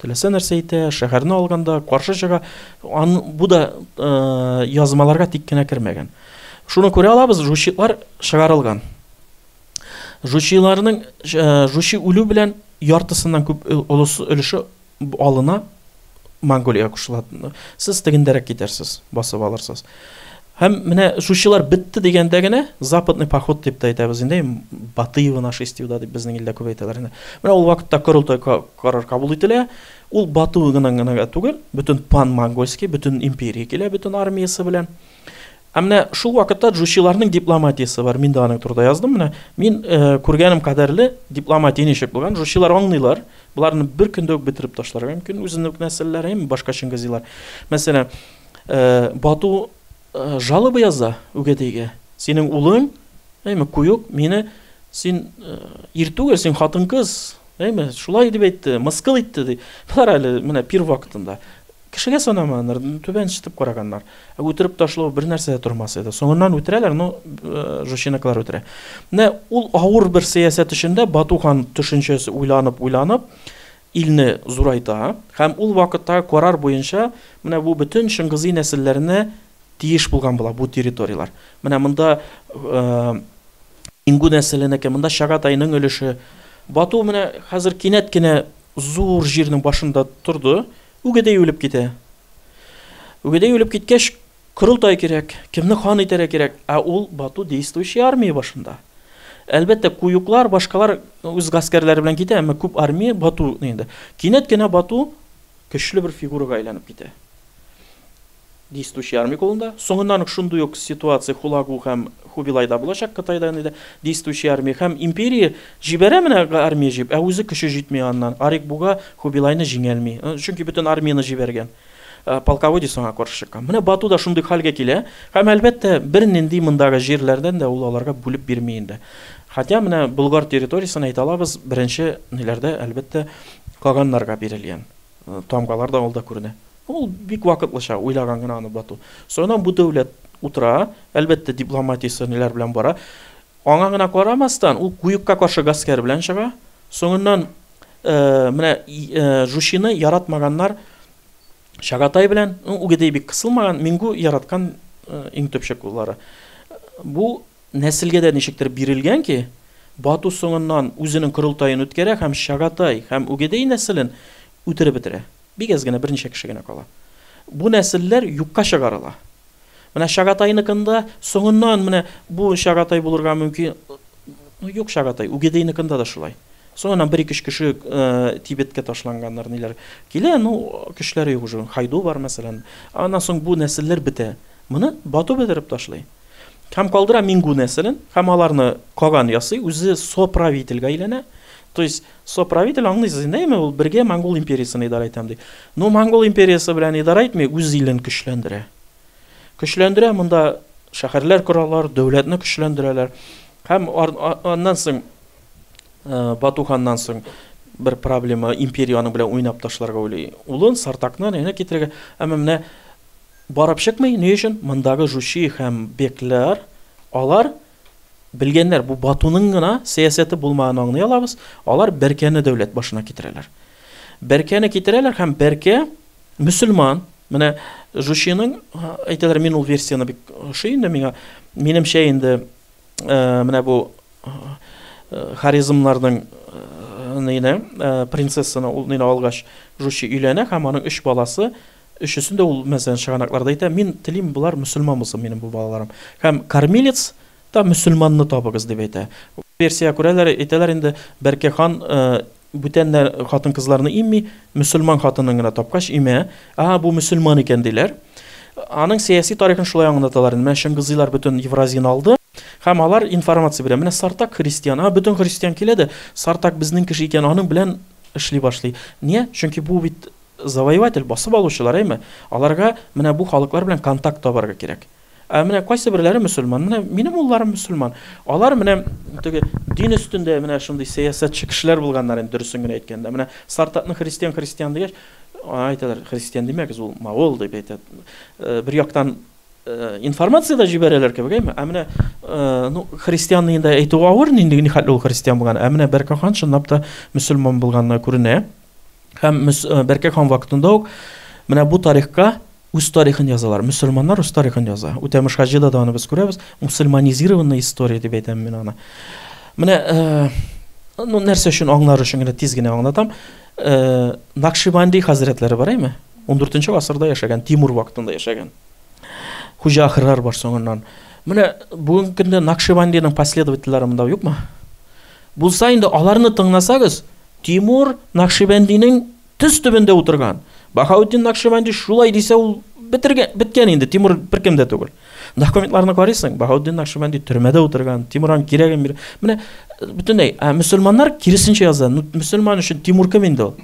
A: теләсә нәрсә әйтә, шәһәрне алганда каршы чыга. Ан, бу да язмаларга тик кенә кермәгән. Шуны күрә алабыз, жучилар чыгарылган. Жучиларның жучи үлү белән яртысыннан күп олысы өлеше алына, Монголиягә кушыла. Сез тегендәрәк китәрсез, басып алырсыз. Һәм менә жучилар бетте дигәндә генә, западный поход дип тә әйтәбез инде, Батыева нашествие дип безнең илдә күп әйтәләр инде. Менә ул вакытта корылтай карар кабул ителә. Ул Бату гына гына түгел, бөтен пан-монгольский, бөтен империя килә, бөтен армиясе белән. Ә менә шул вакытта джучиларның дипломатиясе бар. Мин дә аның турында яздым. Менә мин күргәнем кадәрле дипломатия ничек булган. Джучилар аңлыйлар. Боларны бер көндә үк бетереп ташларга мөмкин. Үзенең үк нәселләре, һәм башка чингизилар. Мәсәлән, Бату жалоба яза Үгәдәйгә. Синең улың, әйме, Куюк, мине син ир түгел, син хатын-кыз, әйме, шулай дип әйтте, мыскыл итте ди. Болар әле менә пир вакытында. Кешегә санамаганнар, түбәнсетеп караганнар. Ә үтереп ташлау бер нәрсә дә тормас иде. Соңыннан үтерәләр, ну, Жучиныкылар үтерә. Менә ул авыр бер сәясәт эчендә Бату хан төшенчәсе уйланып, уйланып, илне зурайта һәм ул вакыттагы карар буенча менә бу бөтен Чыңгызый нәселләренә тиеш булган була бу территорияләр. Менә монда Ингу нәселенеке, монда Чагатайның өлеше. Бату менә хәзер кинәт кенә зур җирнең башында торды, Үгедәй үлеп китә. Үгедәй үлеп киткәч, корылтай кирәк, кемне хан итәргә кирәк, ә ул Бату действующий армия башында. Әлбәттә, куюклар, башкалар үз гаскәрләре белән китә, әмма күп армия Бату инде. Кинәт кенә Бату көчле бер фигурага әйләнеп китә. Действующий армия кулында. Соңыннан ук шундый ук ситуация Хулагу һәм Хубилайда булачак, Кытайда инде действующий армия һәм империя җибәрә менә армия җыеп, ә үзе көче җитми аннан. Арик Буга Хубилайны җиңәлми. Чөнки бөтен армияне җибәргән. Полководец аңа каршы чыккан. Менә Бату да шундый хәлгә килә һәм, әлбәттә, бернинди мондагы җирләрдән дә ул аларга бүлеп бирми инде. Хотя менә Болгар территориясен әйтә алабыз, беренче ниләрдә, әлбәттә, каганнарга бирелгән. Тамгалар да алда күренә. Ул бик вакытлыча уйлаган гына аны Бату. Соңыннан бу дәүләт утыра, әлбәттә, дипломатиясе ниләр белән бара. Аңа гына карамастан, ул Куюкка каршы гаскәр белән чыга. Соңыннан менә Жучины яратмаганнар Чагатай белән, ну, Үгедәй бик кысылмаган, Мингу яраткан иң төпчек уллары. Бу нәселгә дә ничектер бирелгән ки, Бату соңыннан үзенең корылтаен үткәрә һәм Чагатай һәм Үгедәй нәселен үтереп бетерә. Бик әз генә, берничә кеше генә кала. Бу нәселләр юкка чыгарыла. Менә Чагатайныкында соңыннан менә бу Чагатай булырга мөмкин. Ну, юк Чагатай, Үгедәйныкында да шулай. Соңыннан бер-ике өч кеше Тибеткә ташланганнар, ниләр килә, ну, көчләре юк уже. Хайду бар, мәсәлән. Аннан соң бу нәселләр бетә. Моны Бату бетереп ташлый. Һәм калдыра Мингу нәселен, һәм аларны каган ясый, үзе соправительгә әйләнә. То есть соправитель аңлыйсыз инде, әйме, ул бергә Монгол империясен идарә итәм ди. Но Монгол империясе белән идарә итми, үз илен көчләндерә. Көчләндерә, монда шәһәрләр коралар, дәүләтне көчләндерәләр. Һәм аннан соң Бату ханнан соң бер проблема империя аның белән уйнап ташларга уйлый. Улын Сартакны нәне китерергә, әмма менә барып чыкмый. Ни өчен? Мондагы Жучи һәм бекләр, алар белгәннәр, бу Батуның гына сәясәте булмаганын аңлый алабыз. Алар Бәркәне дәүләт башына китерәләр. Бәркәне китерәләр һәм Бәркә мөселман. Менә Жучиның әйтәләр, мин ул версияне бик ошый инде миңа. Минемчә инде менә бу Хорезмнарның нейне принцессаны ул нейне алгач Жучи өйләнә һәм аның өч баласы. Өчесен дә ул, мәсәлән, чыганакларда әйтә, мин телим, болар мөселман булсын, минем бу балаларым. Һәм кормилец та мөселманны табыгыз, дип әйтә. Версия күрәләр, әйтәләр инде, Бәркә хан бүтән хатын-кызларны имми, мөселман хатынын гына тапкач имә. Ага, бу мөселман икән, диләр. Аның сәяси тарихын шулай аңлаталар. Менә Чыңгызыйлар бөтен Евразияне алды. Һәм алар информация бирә. Менә Сартак христиан. А, бөтен христиан килә дә, Сартак безнең кеше икән, аның белән эшли башлый. Ния? Чөнки бу бит завоеватель, басып алучылар, әйме? Аларга менә бу халыклар белән контакт табарга кирәк. Ә менә кайсы берләре мөселман. Менә минем улларым мөселман. Алар менә теге дин өстендә менә шундый сәясәтче кешеләр булганнар инде, дөресен генә әйткәндә. Менә Сартакны христиан, христиан дигәч, әйтәләр, христиан димәгез, ул маол дип әйтә. Бер яктан информация да җибәрәләр кебек, әйме? Ә менә, ну, христианны инде әйтү авыр, нинди нихәтле ул христиан булган. Ә менә Бәркә хан чынлап та мөселман булганына күренә. Һәм Бәркә хан вакытында ук менә бу тарихка үз тарихын язалар. Мөселманнар үз тарихын яза. Үтәмеш Хаҗида да аны без күрәбез. Мусульманизированная история дип әйтәм мин аны. Менә, ну, нәрсә өчен аңлар өчен генә тиз генә аңлатам. Накшибанди хәзрәтләре бар, әйме? 14 гасырда яшәгән, Тимур вакытында яшәгән. Хуҗа Ахрар бар соңыннан. Менә бүгенге көндә Накшибандиның последовательләре монда юкмы? Булса инде аларны тыңласагыз, Тимур Накшибәндинең тез төбендә утырган. Баһаутдин Накшибәнди шулай дисә, ул бетергән, беткән инде, Тимур беркем дә түгел. Документларны карыйсың, Баһаутдин Накшибәнди төрмәдә утырган, Тимур аның кирәген бир. Менә бөтенләй, ә мөселманнар киресенчә яза. Ну, мөселман өчен Тимур кем инде ул?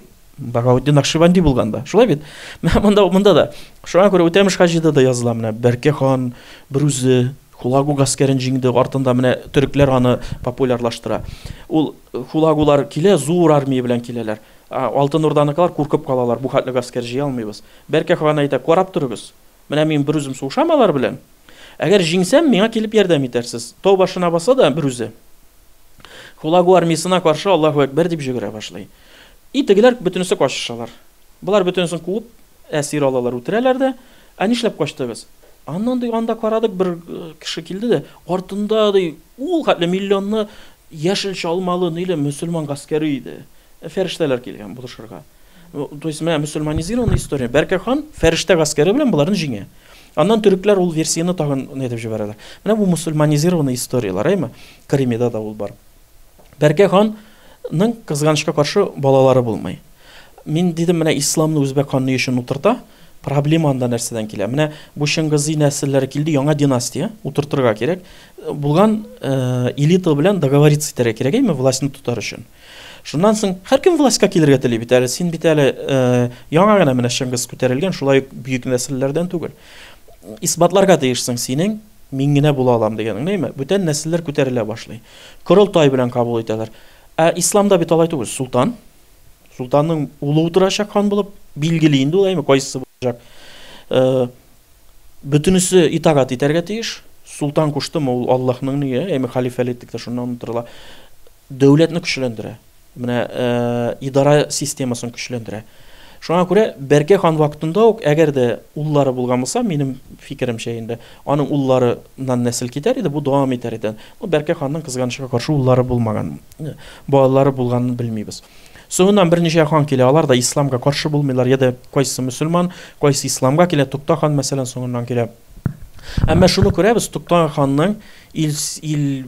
A: Багаутдин Нақшибанди булган да. Шулай бит? Менә монда монда да. Шуңа күрә Үтәмеш Хаҗида да языла менә Бәркә хан берүзе Хулагу гаскәрен җиңде, артында менә төрекләр аны популярлаштыра. Ул Хулагулар килә, зур армия белән киләләр. Алтын Урданыкылар куркып калалар, бу хәтле гаскәр җыя алмыйбыз. Бәркә хан әйтә, карап торыгыз. Менә мин берүзем сугышам алар белән. Әгәр җиңсәм, миңа килеп ярдәм итәрсез. Тау башына баса да берүзе. Хулагу армиясенә каршы Аллаһу әкбәр дип җөгерә башлый. И тегеләр бөтенесе качышалар. Болар бөтенесен куып, әсир алалар, үтерәләр дә. Ә нишләп качтыгыз? Аннан ди, анда карадык, бер кеше килде дә, артында ди, ул хәтле миллионны яшел чалмалы, ниле мөселман гаскәре иде. Фәрештәләр килгән булышырга. То есть менә мөселманизированная история. Бәркә хан фәрештә гаскәре белән боларны җиңә. Аннан төрекләр ул версияне тагын әйтеп җибәрәләр. Менә бу мөселманизированная историяләр, әйме? Кремида да ул бар. Бәркә ханның кызганычка каршы балалары булмый. Мин дидем, менә исламны үзбәк хан ни өчен утырта? Проблема анда нәрсәдән килә? Менә бу Чыңгызый нәселләре килде, яңа династия утыртырга кирәк. Булган элита белән договориться итәргә кирәк, әйме, властьны тотар өчен. Шуннан соң һәркем властька килергә тели бит әле. Син бит әле яңа гына менә Чыңгыз күтәрелгән, шулай ук бөек нәселләрдән түгел. Исбатларга тиешсең синең мин генә була алам дигәнең, әйме? Бүтән нәселләр күтәрелә башлый. Корылтай белән кабул итәләр. Ә исламда бит алай түгел. Султан, султанның улы утырачак хан булып, билгеле инде ул, әйме, кайсысы булачак. Бөтенесе итагать итәргә тиеш. Султан куштымы, ул Аллаһның ние, әйме, хәлифәлек тә шуннан утырыла. Дәүләтне көчләндерә. Менә идара системасын көчләндерә. Шуңа күрә Бәркә хан вакытында ук, әгәр дә уллары булган булса, минем фикеремчә инде, аның улларыннан нәсел китәр иде, бу дәвам итәр иде. Ну, Бәркә ханның кызганычка каршы уллары булмаган, балалары булганын белмибез. Соңыннан берничә хан килә, алар да исламга каршы булмыйлар, я да кайсы мөселман, кайсы исламга килә, Тукта хан, мәсәлән, соңыннан килә. Әмма шуны күрәбез, Тукта ханның ил, ил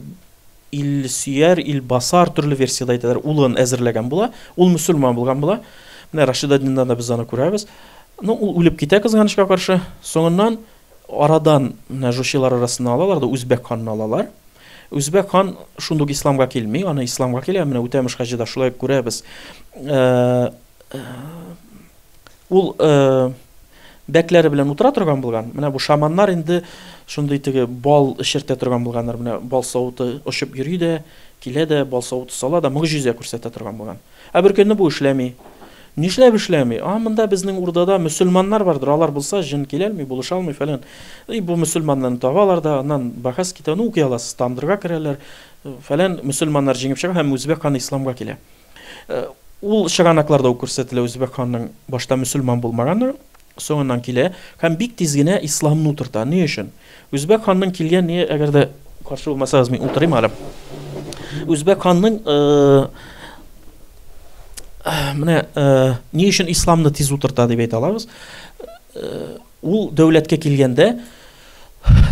A: Илсөяр, Илбасар, төрле версиядә әйтәләр, улын әзерләгән була. Ул мөселман булган була. Менә Рашидаддинда да без аны күрәбез. Ну, ул үлеп китә кызганычка каршы. Соңыннан арадан менә жучилар арасыннан алалар да Үзбәк ханны алалар. Үзбәк хан шундук исламга килми, аны исламга килә. Менә Үтәмеш хаҗида шулай күрәбез. Ул бәкләре белән утыра торган булган. Менә бу шаманнар инде шундый теге бал эчертә торган булганнар. Менә бал савыты очып йөри дә, килә дә, бал савыты сала да, могҗизә күрсәтә торган булган. Ә бер көнне бу эшләми. Нишләп эшләми? А, монда безнең урдада мөселманнар бардыр, алар булса, җен килә алмый, булыша алмый, фәлән. И бу мөселманнарны табалар да, аннан бәхәс китә, ну укый аласыз, тандырга керәләр, фәлән, мөселманнар җиңеп чыга һәм үзбәк ханы исламга килә. Ул чыганакларда ук күрсәтелә үзбәк ханның башта мөселман булмаганы, соңыннан килә һәм бик тиз генә исламны утырта. Ни өчен? Үзбәк ханның килгән ни, әгәр дә каршы булмасагыз, мин утырыйм әле. Үзбәк ханның менә ни өчен исламны тиз утырта дип әйтә алабыз. Ул дәүләткә килгәндә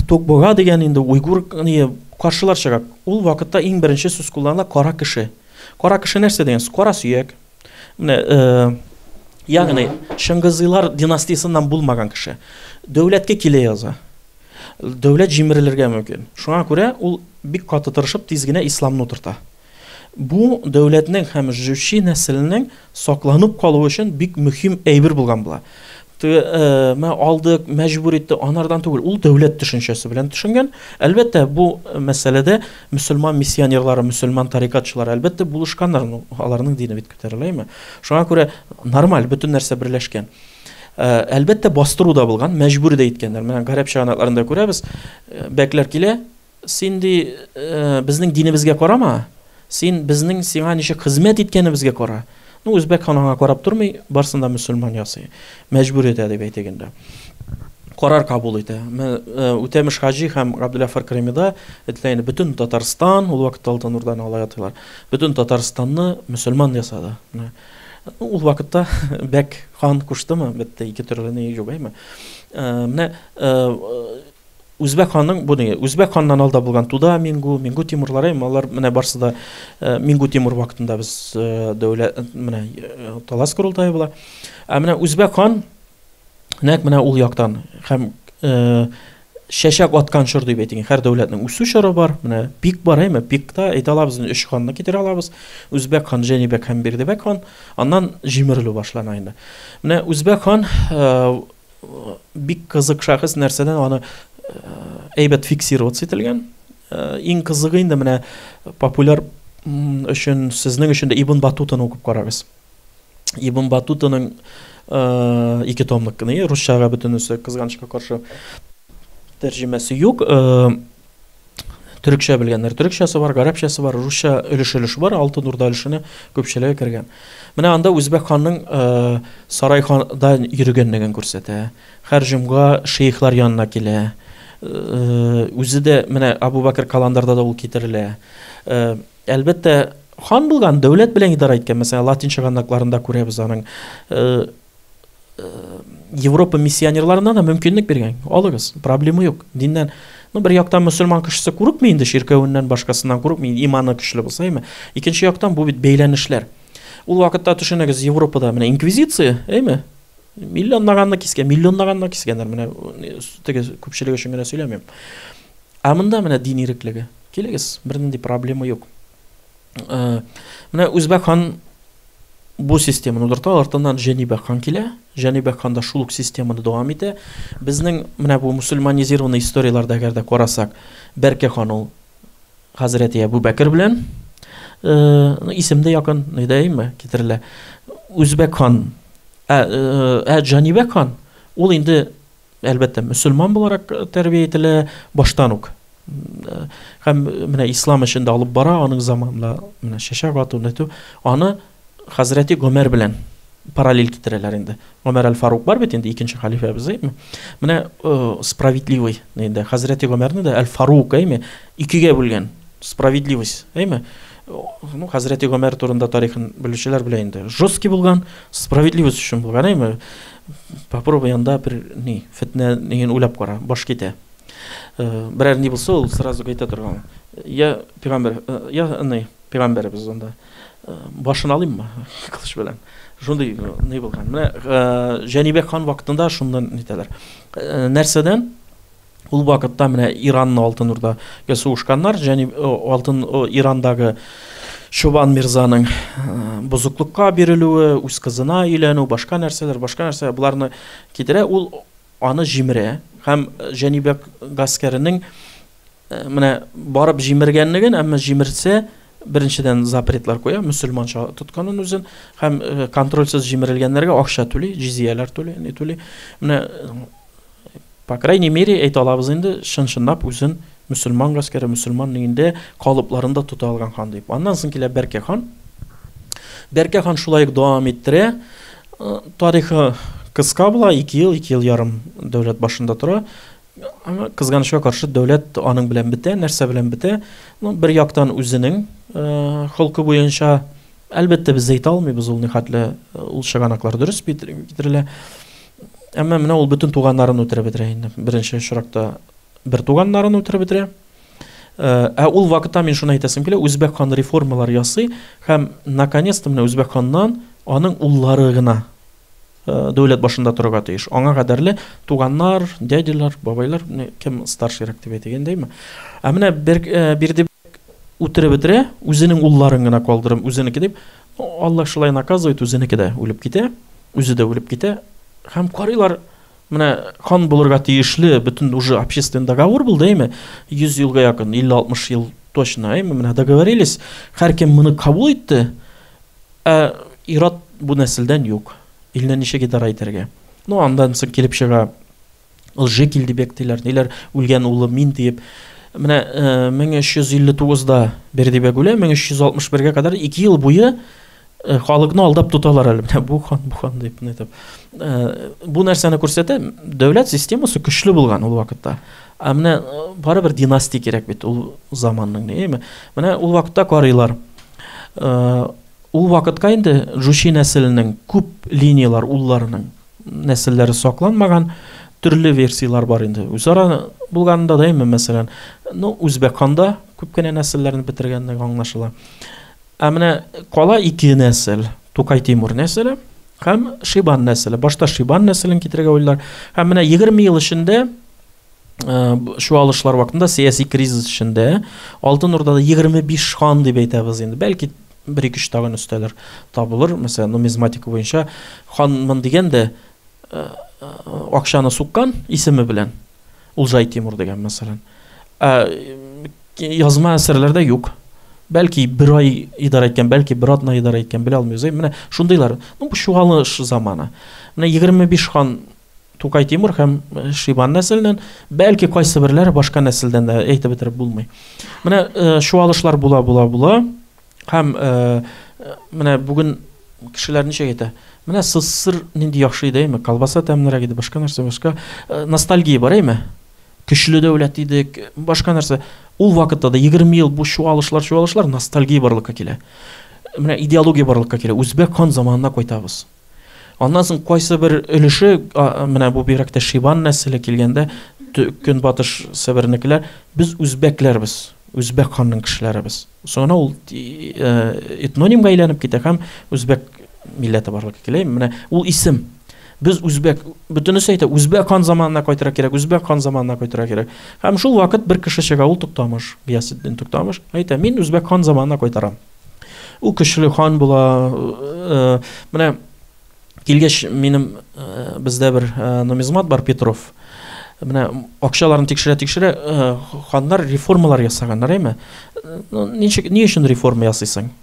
A: Токбога дигән инде уйгур каршылар чыга. Ул вакытта иң беренче сүз кулланыла кара кеше. Кара кеше нәрсә дигән сүз? Кара сөяк. Менә ягъни Чыңгызыйлар династиясеннән булмаган кеше. Дәүләткә килә яза. Дәүләт җимерелергә мөмкин. Шуңа күрә ул бик каты тырышып тиз генә исламны утырта. Бу дәүләтнең һәм Жучи нәселенең сакланып калуы өчен бик мөһим әйбер булган була. Мә алдык, мәҗбүр итте, анардан түгел, ул дәүләт төшенчәсе белән төшенгән. Әлбәттә, бу мәсьәләдә мөселман миссионерлары, мөселман тарикатчылары әлбәттә булышканнар, ну, аларның дине бит күтәрелә, әйме? Шуңа күрә нормаль, бөтен нәрсә берләшкән. Әлбәттә, бастыру да булган, мәҗбүр дә иткәннәр. Менә гарәп чыганакларында күрәбез, бәкләр килә, син ди, безнең динебезгә карама, син безнең сиңа ничек хезмәт иткәнебезгә кара. Ну, үзбәк хан аңа карап тормый, барсын да мөселман ясый. Мәҗбүр итә дип әйтик инде. Карар кабул итә. Үтәмеш хаҗи һәм Габделгафар Кремида әйтелә инде, бөтен Татарстан, ул вакытта Алтын Урданы алай атыйлар, бөтен Татарстанны мөселман ясады. Ну, ул вакытта бәк хан куштымы, бетте, ике төрле ни юк, әйме. Менә Үзбәк ханның бу ни? Үзбәк ханнан алда булган Туда, Мингу, Мингу Тимурлары, алар менә барсы да Мингу Тимур вакытында без дәүләт менә Талас корылтае була. Ә менә Үзбәк хан нәкъ менә ул яктан һәм Чәчәк аткан чор дип әйтик, һәр дәүләтнең үсү чоры бар. Менә пик бар, әйме? Пикта әйтә алабыз, өч ханны китерә алабыз. Үзбәк хан, Җәнибәк һәм Бирдебәк хан. Аннан җимерелү башлана инде. Менә Үзбәк хан бик кызык шәхес, нәрсәдән аны әйбәт фиксироваться ителгән. Иң кызыгы инде менә популяр өчен, сезнең өчен дә Ибн Батутаны укып карагыз. Ибн Батутаның ике томлык кына, русчага бөтенесе, кызганычка каршы, тәрҗемәсе юк. Төрекчә белгәннәр, төрекчәсе бар, гарәпчәсе бар, русча өлеш-өлеш бар, Алтын Урда өлешенә күпчелеге кергән. Менә анда Үзбәк ханның сарай ханда йөргәнлеген күрсәтә. Һәр җомга шейхлар янына килә. Үзе дә менә Абу Бакр Каландарда да ул китерелә. Әлбәттә, хан булган, дәүләт белән идарә иткән, мәсәлән, латин чыганакларында күрәбез аның Европа миссионерларына да мөмкинлек биргән. Алыгыз, проблема юк. Диннән, ну, бер яктан мөселман кешесе курыкмый инде, чиркәвеннән, башкасыннан курыкмый, иманы көчле булса, әйме. Икенче яктан бу бит бәйләнешләр. Ул вакытта төшенегез, Европада менә инквизиция, әйме? Миллионлаганны кискән, миллионлаганны кискәннәр. Менә теге күпчелек өчен генә сөйләмим. Ә монда менә дин иреклеге. Килегез, бернинди проблема юк. Менә Үзбәк хан бу системаны утырта, артыннан Җәнибәк хан килә. Җәнибәк хан да шул ук системаны дәвам итә. Безнең менә бу мусульманизированный историяләрдә әгәр дә карасак, Бәркә хан ул Хәзрәти Әбу Бәкер белән исем дә якын, ни дә китерелә. Үзбәк хан, ә Җанибәк хан ул инде әлбәттә, мөселман буларак тәрбия ителә баштан ук. Һәм менә ислам эшен дә алып бара, аның заманында менә чәчәк ату, нәтү, аны Хәзрәти Гомәр белән параллель китерәләр инде. Гомәр әл-Фарук бар бит инде, икенче халифәбез, әйме? Менә справедливый инде Хәзрәти Гомәрне дә әл-Фарук, әйме? Икегә бүлгән. Справедливость, әйме? Ну, Хәзрәти Гомәр турында тарихын белүчеләр белә инде. Жесткий булган, справедливость өчен булган, әйме? Попробуй анда бер ни, фетнә нигән уйлап кара, баш китә. Берәр ни булса, ул сразу әйтә торган. Я пәйгамбәр, я ни, пәйгамбәребез анда. Башын алыйммы кылыч белән? Шундый ни булган. Менә Җанибәк хан вакытында шуннан нитәләр. Нәрсәдән? Ул вакытта менә Иранны Алтын Урдага сугышканнар, Җани Алтын Ирандагы Чобан Мирзаның бозыклыкка бирелүе, үз кызына өйләнү, башка нәрсәләр, башка нәрсә боларны китерә. Ул аны җимерә һәм Җанибәк гаскәренең менә барып җимергәнлеген, әмма җимерсә, беренчедән запретлар куя, мөселманча тотканын үзен һәм контрольсез җимерелгәннәргә акча түли, җизияләр түли, ни түли. Менә по крайней мере әйтә алабыз инде, чын-чынлап үзен мөселман гаскәре, мөселман нигендә калыпларында тота алган хан дип. Аннан соң килә Бәркә хан. Бәркә хан шулай ук дәвам иттерә. Тарихы кыска була, 2 ел, 2 ел ярым дәүләт башында тора. Әмма кызганычка каршы дәүләт аның белән бетә. Нәрсә белән бетә? Ну, бер яктан үзенең холкы буенча, әлбәттә, без әйтә алмыйбыз ул нихәтле ул чыганаклар дөрес китерелә. Әмма менә ул бөтен туганнарын үтереп бетерә инде. Беренче очракта бер туганнарын үтереп бетерә. Ә ул вакытта мин шуны әйтәсем килә, Үзбәк хан реформалар ясый һәм наконец-то менә Үзбәк ханнан аның уллары гына дәүләт башында торырга тиеш. Аңа кадәрле туганнар, дядялар, бабайлар, кем старшийрак дип әйтик инде, әйме? Ә менә Бирдебәк үтереп бетерә, үзенең улларын гына калдырып, үзенеке дип, Аллаһ шулай наказывает, үзенеке дә үлеп китә, үзе дә үлеп китә. Һәм карыйлар, менә хан булырга тиешле, бөтен уже общественный договор булды, әйме? 100 елга якын, 50-60 ел точно, әйме? Менә договорились, һәркем моны кабул итте, ә ир-ат бу нәселдән юк. Илне ничек идарә итәргә? Ну, андан соң килеп чыга Лжи Килдибек диләр, ниләр үлгән улы мин диеп. Менә 1359-да Бердибек үлә, 1361-гә кадәр 2 ел буе халыкны алдап тоталар әле. Менә бу хан, бу хан дип әйтеп. Бу нәрсәне күрсәтә, дәүләт системасы көчле булган ул вакытта. Ә менә барыбер династия кирәк бит ул заманның, әйеме? Менә ул вакытта карыйлар. Ул вакытка инде Жучи нәселенең күп линияләр улларының нәселләре сакланмаган, төрле версияләр бар инде. Үзара булганында да, әйме, мәсәлән, ну, Үзбәк ханда күп кенә нәселләрне бетергәнлеге аңлашыла. Ә менә кала ике нәсел, Тукай Тимур нәселе һәм Шибан нәселе. Башта Шибан нәселен китерергә уйлыйлар. Һәм менә 20 ел эчендә Чуалышлар вакытында сәяси кризис эчендә Алтын Урдада 25 хан дип әйтәбез инде. Бәлки бер ике өч тагын өстәлер табылыр. Мәсәлән, нумизматика буенча ханмын дигән дә акчаны суккан исеме белән. Улжай Тимур дигән мәсәлән. Ә язма әсәрләрдә юк. Бәлки бер ай идарә иткән, бәлки бер атна идарә иткән, белә алмыйбыз. Менә шундыйлар. Ну, бу чуалыш заманы. Менә 25 хан Тукай Тимур һәм Шибан нәселеннән, бәлки кайсы берләре башка нәселдән дә әйтеп бетереп булмый. Менә чуалышлар була, була, була. Һәм менә бүген кешеләр ничек әйтә? Менә СССР нинди яхшы иде, әйме? Колбаса тәмлерәк иде, башка нәрсә, башка. Ностальгия бар, әйме? Көчле дәүләт идек, башка нәрсә. Ул вакытта да 20 ел бу чуалышлар, чуалышлар, ностальгия барлыкка килә. Менә идеология барлыкка килә. Үзбәк хан заманына кайтабыз. Аннан соң кайсы бер өлеше, менә бу бигрәк тә Шибан нәселе килгәндә, Көнбатыш Себернекеләр, без үзбәкләрбез, үзбәк ханның кешеләребез. Соңына ул этнонимга әйләнеп китә һәм үзбәк милләте барлыкка килә. Менә ул исем. Без үзбәк, бөтенесе әйтә, үзбәк хан заманына кайтырга кирәк, үзбәк хан заманына кайтырга кирәк. Һәм шул вакыт бер кеше чыга, ул Туктамыш, Гыясетдин Туктамыш, әйтә, мин үзбәк хан заманына кайтарам. Ул көчле хан була. Менә килгәч минем бездә бер нумизмат бар, Петров. Менә акчаларын тикшерә-тикшерә ханнар реформалар ясаганнар, әйме? Ну, ничек, ни өчен реформа ясыйсың?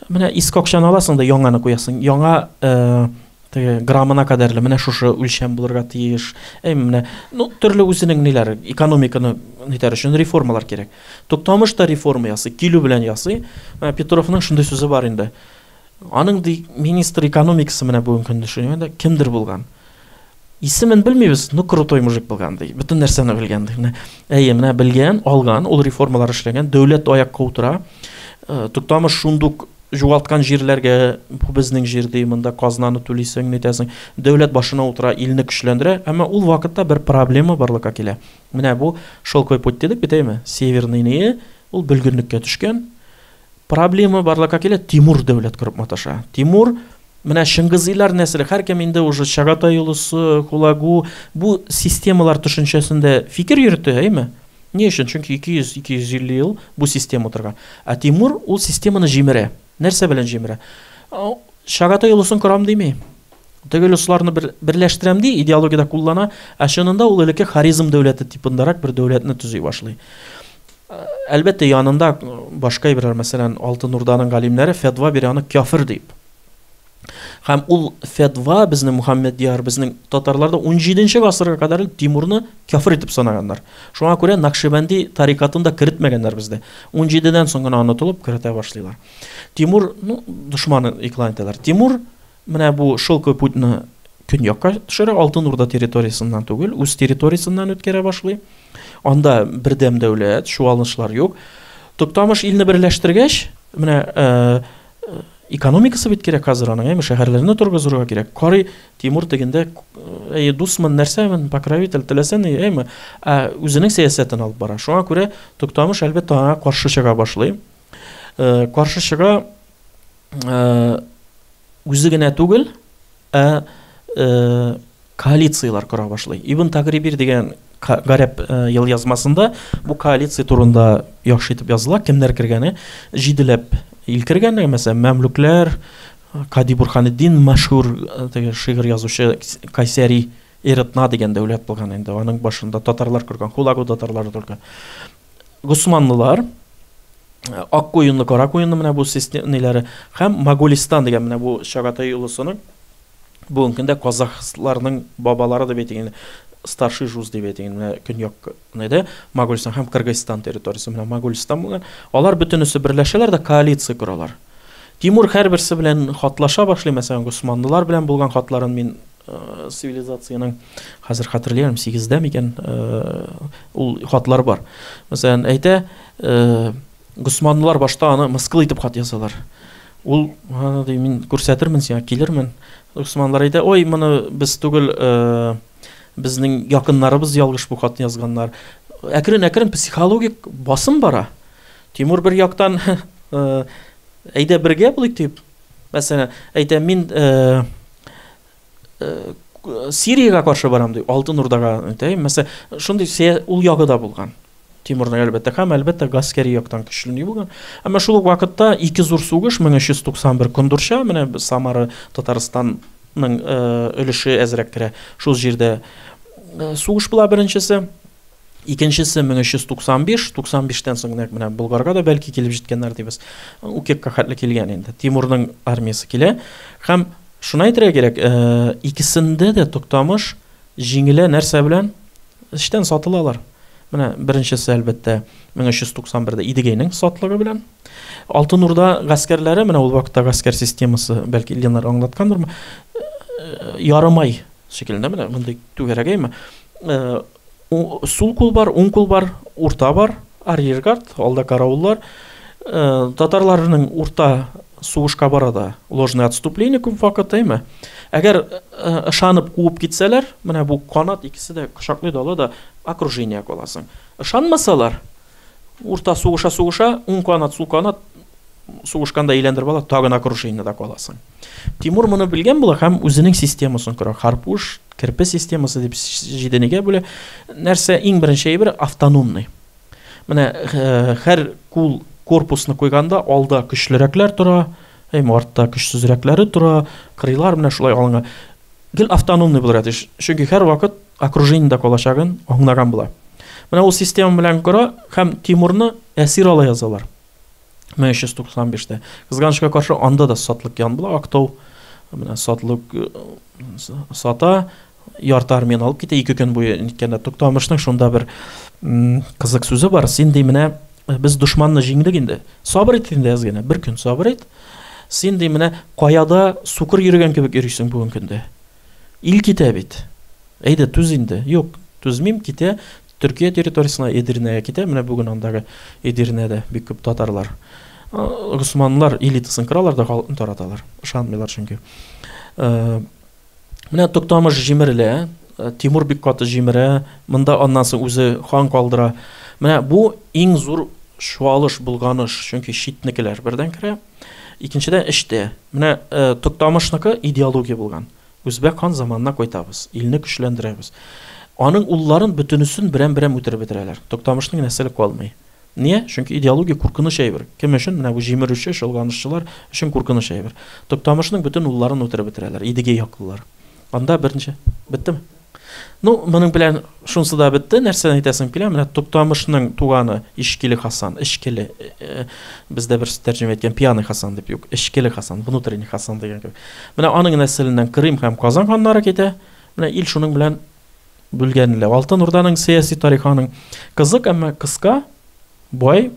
A: Менә иске акчаны аласың да яңаны куясың. Яңа теге граммына кадәрле менә шушы үлчәм булырга тиеш. Әй, менә, ну, төрле үзенең ниләре, экономиканы нитәр өчен реформалар кирәк. Туктамыш та реформа ясый, килү белән ясый. Менә Петровның шундый сүзе бар инде. Аның ди министр экономикасы менә бүгенге көндә шундый кемдер булган. Исемен белмибез, ну крутой мужик булган ди. Бөтен нәрсәне белгән ди. Менә, әйе, менә белгән, алган, ул реформалар эшләгән, дәүләт аякка утыра. Туктамыш шундук Югалткан җирләргә, бу безнең җир ди, монда казнаны түлисең, нитәсең. Дәүләт башына утыра, илне көчләндерә. Әмма ул вакытта бер проблема барлыкка килә. Менә бу Шелковый путь дидек бит, әйеме? Северный ние, ул бөлгенлеккә төшкән. Проблема барлыкка килә, Тимур дәүләт корып маташа. Тимур, менә Чыңгызыйлар нәселе, һәркем инде уже Чагатай олысы, Хулагу, бу системалар төшенчәсендә фикер йөртә, әйеме? Ни өчен? Чөнки 200-250 ел бу система утырган. Ә Тимур ул системаны җимерә. Нәрсә белән җимерә? Чагатай олысын корам дими. Теге олысларны бер, берләштерәм ди, идеологиядә куллана, ә чынында ул элекке Хорезм дәүләте типындарак бер дәүләтне төзи башлый. Әлбәттә, янында башка әйберләр, мәсәлән, Алтын Урданың галимнәре фәтва бирә аны кяфер дип. Һәм ул фәтва безнең Мухаммедьяр, безнең татарларда 17 гасырга кадәр Тимурны кяфер итеп санаганнар. Шуңа күрә Накшибәнди тарикатын да керетмәгәннәр бездә. 17-дән соң гына онытылып керетә башлыйлар. Тимур, ну, дошманы игълан итәләр. Тимур менә бу Шелковый путьны көньякка төшерә, Алтын Урда территориясеннән түгел, үз территориясеннән үткәрә башлый. Анда бердәм дәүләт, чуалышлар юк. Туктамыш илне берләштергәч, менә Экономикасы бит кирәк хәзер аның, әйме, шәһәрләрне торгызырга кирәк. Карый Тимур тегендә, әйе, дусман, нәрсәмен, покровитель, теләсә ни, әйме, ә үзенең сәясәтен алып бара. Шуңа күрә Туктамыш, әлбәттә, аңа каршы чыга башлый. Каршы чыга үзе генә түгел, ә коалицияләр кора башлый. Ибн Тагрибир дигән гарәп елъязмасында бу коалиция турында яхшы итеп языла, кемнәр кергәне, җиделәп ил кергәне, мәсәлән, мәмлүкләр, Кади Бурханетдин мәшһүр теге шигырь язучы Кайсәри Эретна дигән дәүләт булган инде, аның башында татарлар күргән, Хулагу татарлары күргән. Госманлылар, Ак куенлы, кара куенлы менә бу ниләре һәм Моголистан дигән менә бу Чагатай олысының бүгенге көндә казахларның бабалары дип әйтик инде, старший жуз дип әйтик инде, менә көньяк неде, Моголистан һәм Кыргызстан территориясе, менә Моголистан булган. Алар бөтенесе берләшәләр дә коалиция коралар. Тимур һәрберсе белән хатлаша башлый, мәсәлән, госманлылар белән булган хатларын мин цивилизациянең хәзер хәтерләмим, 8-дә микән, ул хатлар бар. Мәсәлән, әйтә, Госманлылар башта аны мыскыл итеп хат язалар. Ул, ди, мин күрсәтермен сиңа, килермен. Госманлылар әйтә, ой, моны без түгел, безнең якыннарыбыз ялгыш бу хатны язганнар. Әкрен-әкрен психологик басым бара. Тимур бер яктан, әйдә бергә булыйк дип, мәсәлән, әйтә, мин Сириягә каршы барам ди, Алтын Урдага әйтәем. Мәсәлән, шундый ул ягы да булган. Тимурның әлбәттә һәм әлбәттә гаскәри яктан көчле ни булган. Әмма шул ук вакытта ике зур сугыш 1391 Кондурча, менә Самара, Татарстанның өлеше әзрәк керә. Шул җирдә сугыш була беренчесе. Икенчесе 1395, 95-тән соң нәкъ менә Болгарга да бәлки килеп җиткәннәр дибез. Укекка хәтле килгән инде. Тимурның армиясе килә. Һәм шуны әйтергә кирәк, икесендә дә Туктамыш җиңелә нәрсә белән? Эчтән сатылалар. Менә беренчесе, әлбәттә, 1391-дә Идегәйнең сатлыгы белән. Алтын Урда гаскәрләре, менә ул вакытта гаскәр системасы, бәлки Ленар аңлаткандырмы, ярымай шикелле, менә мондый түгәрәк әйме. Сул кул бар, уң кул бар, урта бар, арьергард, алда каравыллар. Татарларның урта сугышка бара да ложное отступление күп вакыт, әйме. Әгәр ышанып куып китсәләр, менә бу канат икесе дә кочаклый да ала да окружение каласың. Ышанмасалар, урта сугыша-сугыша, уң канат, сул канат сугышканда әйләндереп ала, тагын окружениедә каласың. Тимур моны белгән була һәм үзенең системасын кора. Харпуш, керпе системасы дип җиденегә бүлә. Нәрсә иң беренче әйбер автономный. Менә һәр кул корпусны куйганда алда көчлерәкләр тора, әйме артта көчсезрәкләре тора, кырыйлар менә шулай алынган. Гел автономный булырга тиеш. Чөнки һәрвакыт окружениедә калачагын аңлаган була. Менә ул система белән кора һәм Тимурны әсир ала язалар. 1395-тә. Кызганычка каршы, анда да сатлык ян була, Актау. Менә сатлык сата, ярты армияне алып китә, 2 көн буе ниткәндә Туктамышның шунда бер кызык сүзе бар. Син ди менә без дошманны җиңдек инде. Сабыр ит инде әз генә, бер көн сабыр ит. Син ди менә каяда сукыр йөргән кебек йөрисең бүген көндә. Ил китә бит. Әйдә, түз инде. Юк, түзмим, китә. Төркия территориясенә, Эдирнәгә китә. Менә бүген андагы Эдирнәдә бик күп татарлар. Госманлар элитасын кыралар да халыкны тараталар. Ышанмыйлар чөнки. Менә Туктамыш җимерелә, Тимур бик каты җимерә, монда аннан соң үзе хан калдыра. Менә бу иң зур чуалыш, болганыш, чөнки читнекеләр бердән керә, икенчедән эчтә. Менә Туктамышныкы идеология булган. Үзбәк хан заманына кайтабыз, илне көчләндерәбез. Аның улларын бөтенесен берәм-берәм үтереп бетерәләр. Туктамышның нәселе калмый. Ния? Чөнки идеология куркыныч әйбер. Кем өчен? Менә бу җимерүче, чолганышчылар өчен куркыныч әйбер. Туктамышның бөтен улларын үтереп бетерәләр, Идегәй яклылар. Анда берничә. Беттеме? Ну, моның белән шунсы да бетте. Нәрсәне әйтәсем килә? Менә Туктамышның туганы Ишкиле Хасан, Эчкеле, бездә бер тәрҗемә иткән пьяный Хасан дип, юк, Эчкеле Хасан, внутренний Хасан дигән кебек. Менә аның нәселеннән Крым һәм Казан ханнары китә. Менә ил шуның белән бүлгәнелә. Алтын Урданың сәяси тарихы аның кызык, әмма кыска, бай.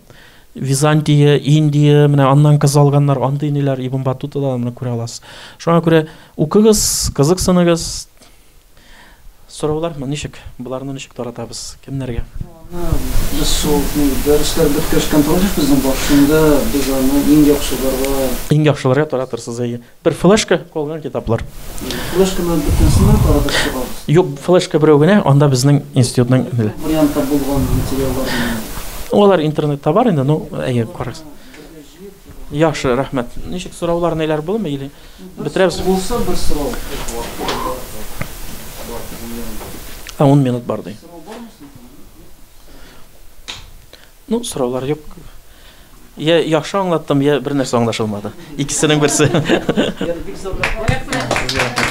A: Византия, Индия, менә аннан кыз алганнар, андый ниләр, Ибн Баттутада моны күрә аласыз. Шуңа күрә укыгыз, кызыксыныгыз. Сораулармы, ничек? Боларны ничек таратабыз? Кемнәргә?
C: Аны без шул дәресләр беткәч контроль эш безнең бар, шунда без аны иң яхшыларга.
A: Иң яхшыларга таратырсыз, әйе. Бер флешка, калган китаплар.
C: Флешканы бөтенесен таратып чыгабыз.
A: Юк, флешка берәү генә, анда безнең институтның
C: вариантта булган материаллар.
A: Алар интернетта бар инде, ну, әйе, карагыз. Яхшы, рәхмәт. Ничек сораулар ниләр булмы или бетерәбез?
C: Булса бер сорау.
A: А, 10 минут бар ди. Ну, сораулар юк. Я яхшы аңлаттым, я бер нәрсә аңлашылмады. Икесенең берсе.
C: Бик зур рәхмәт.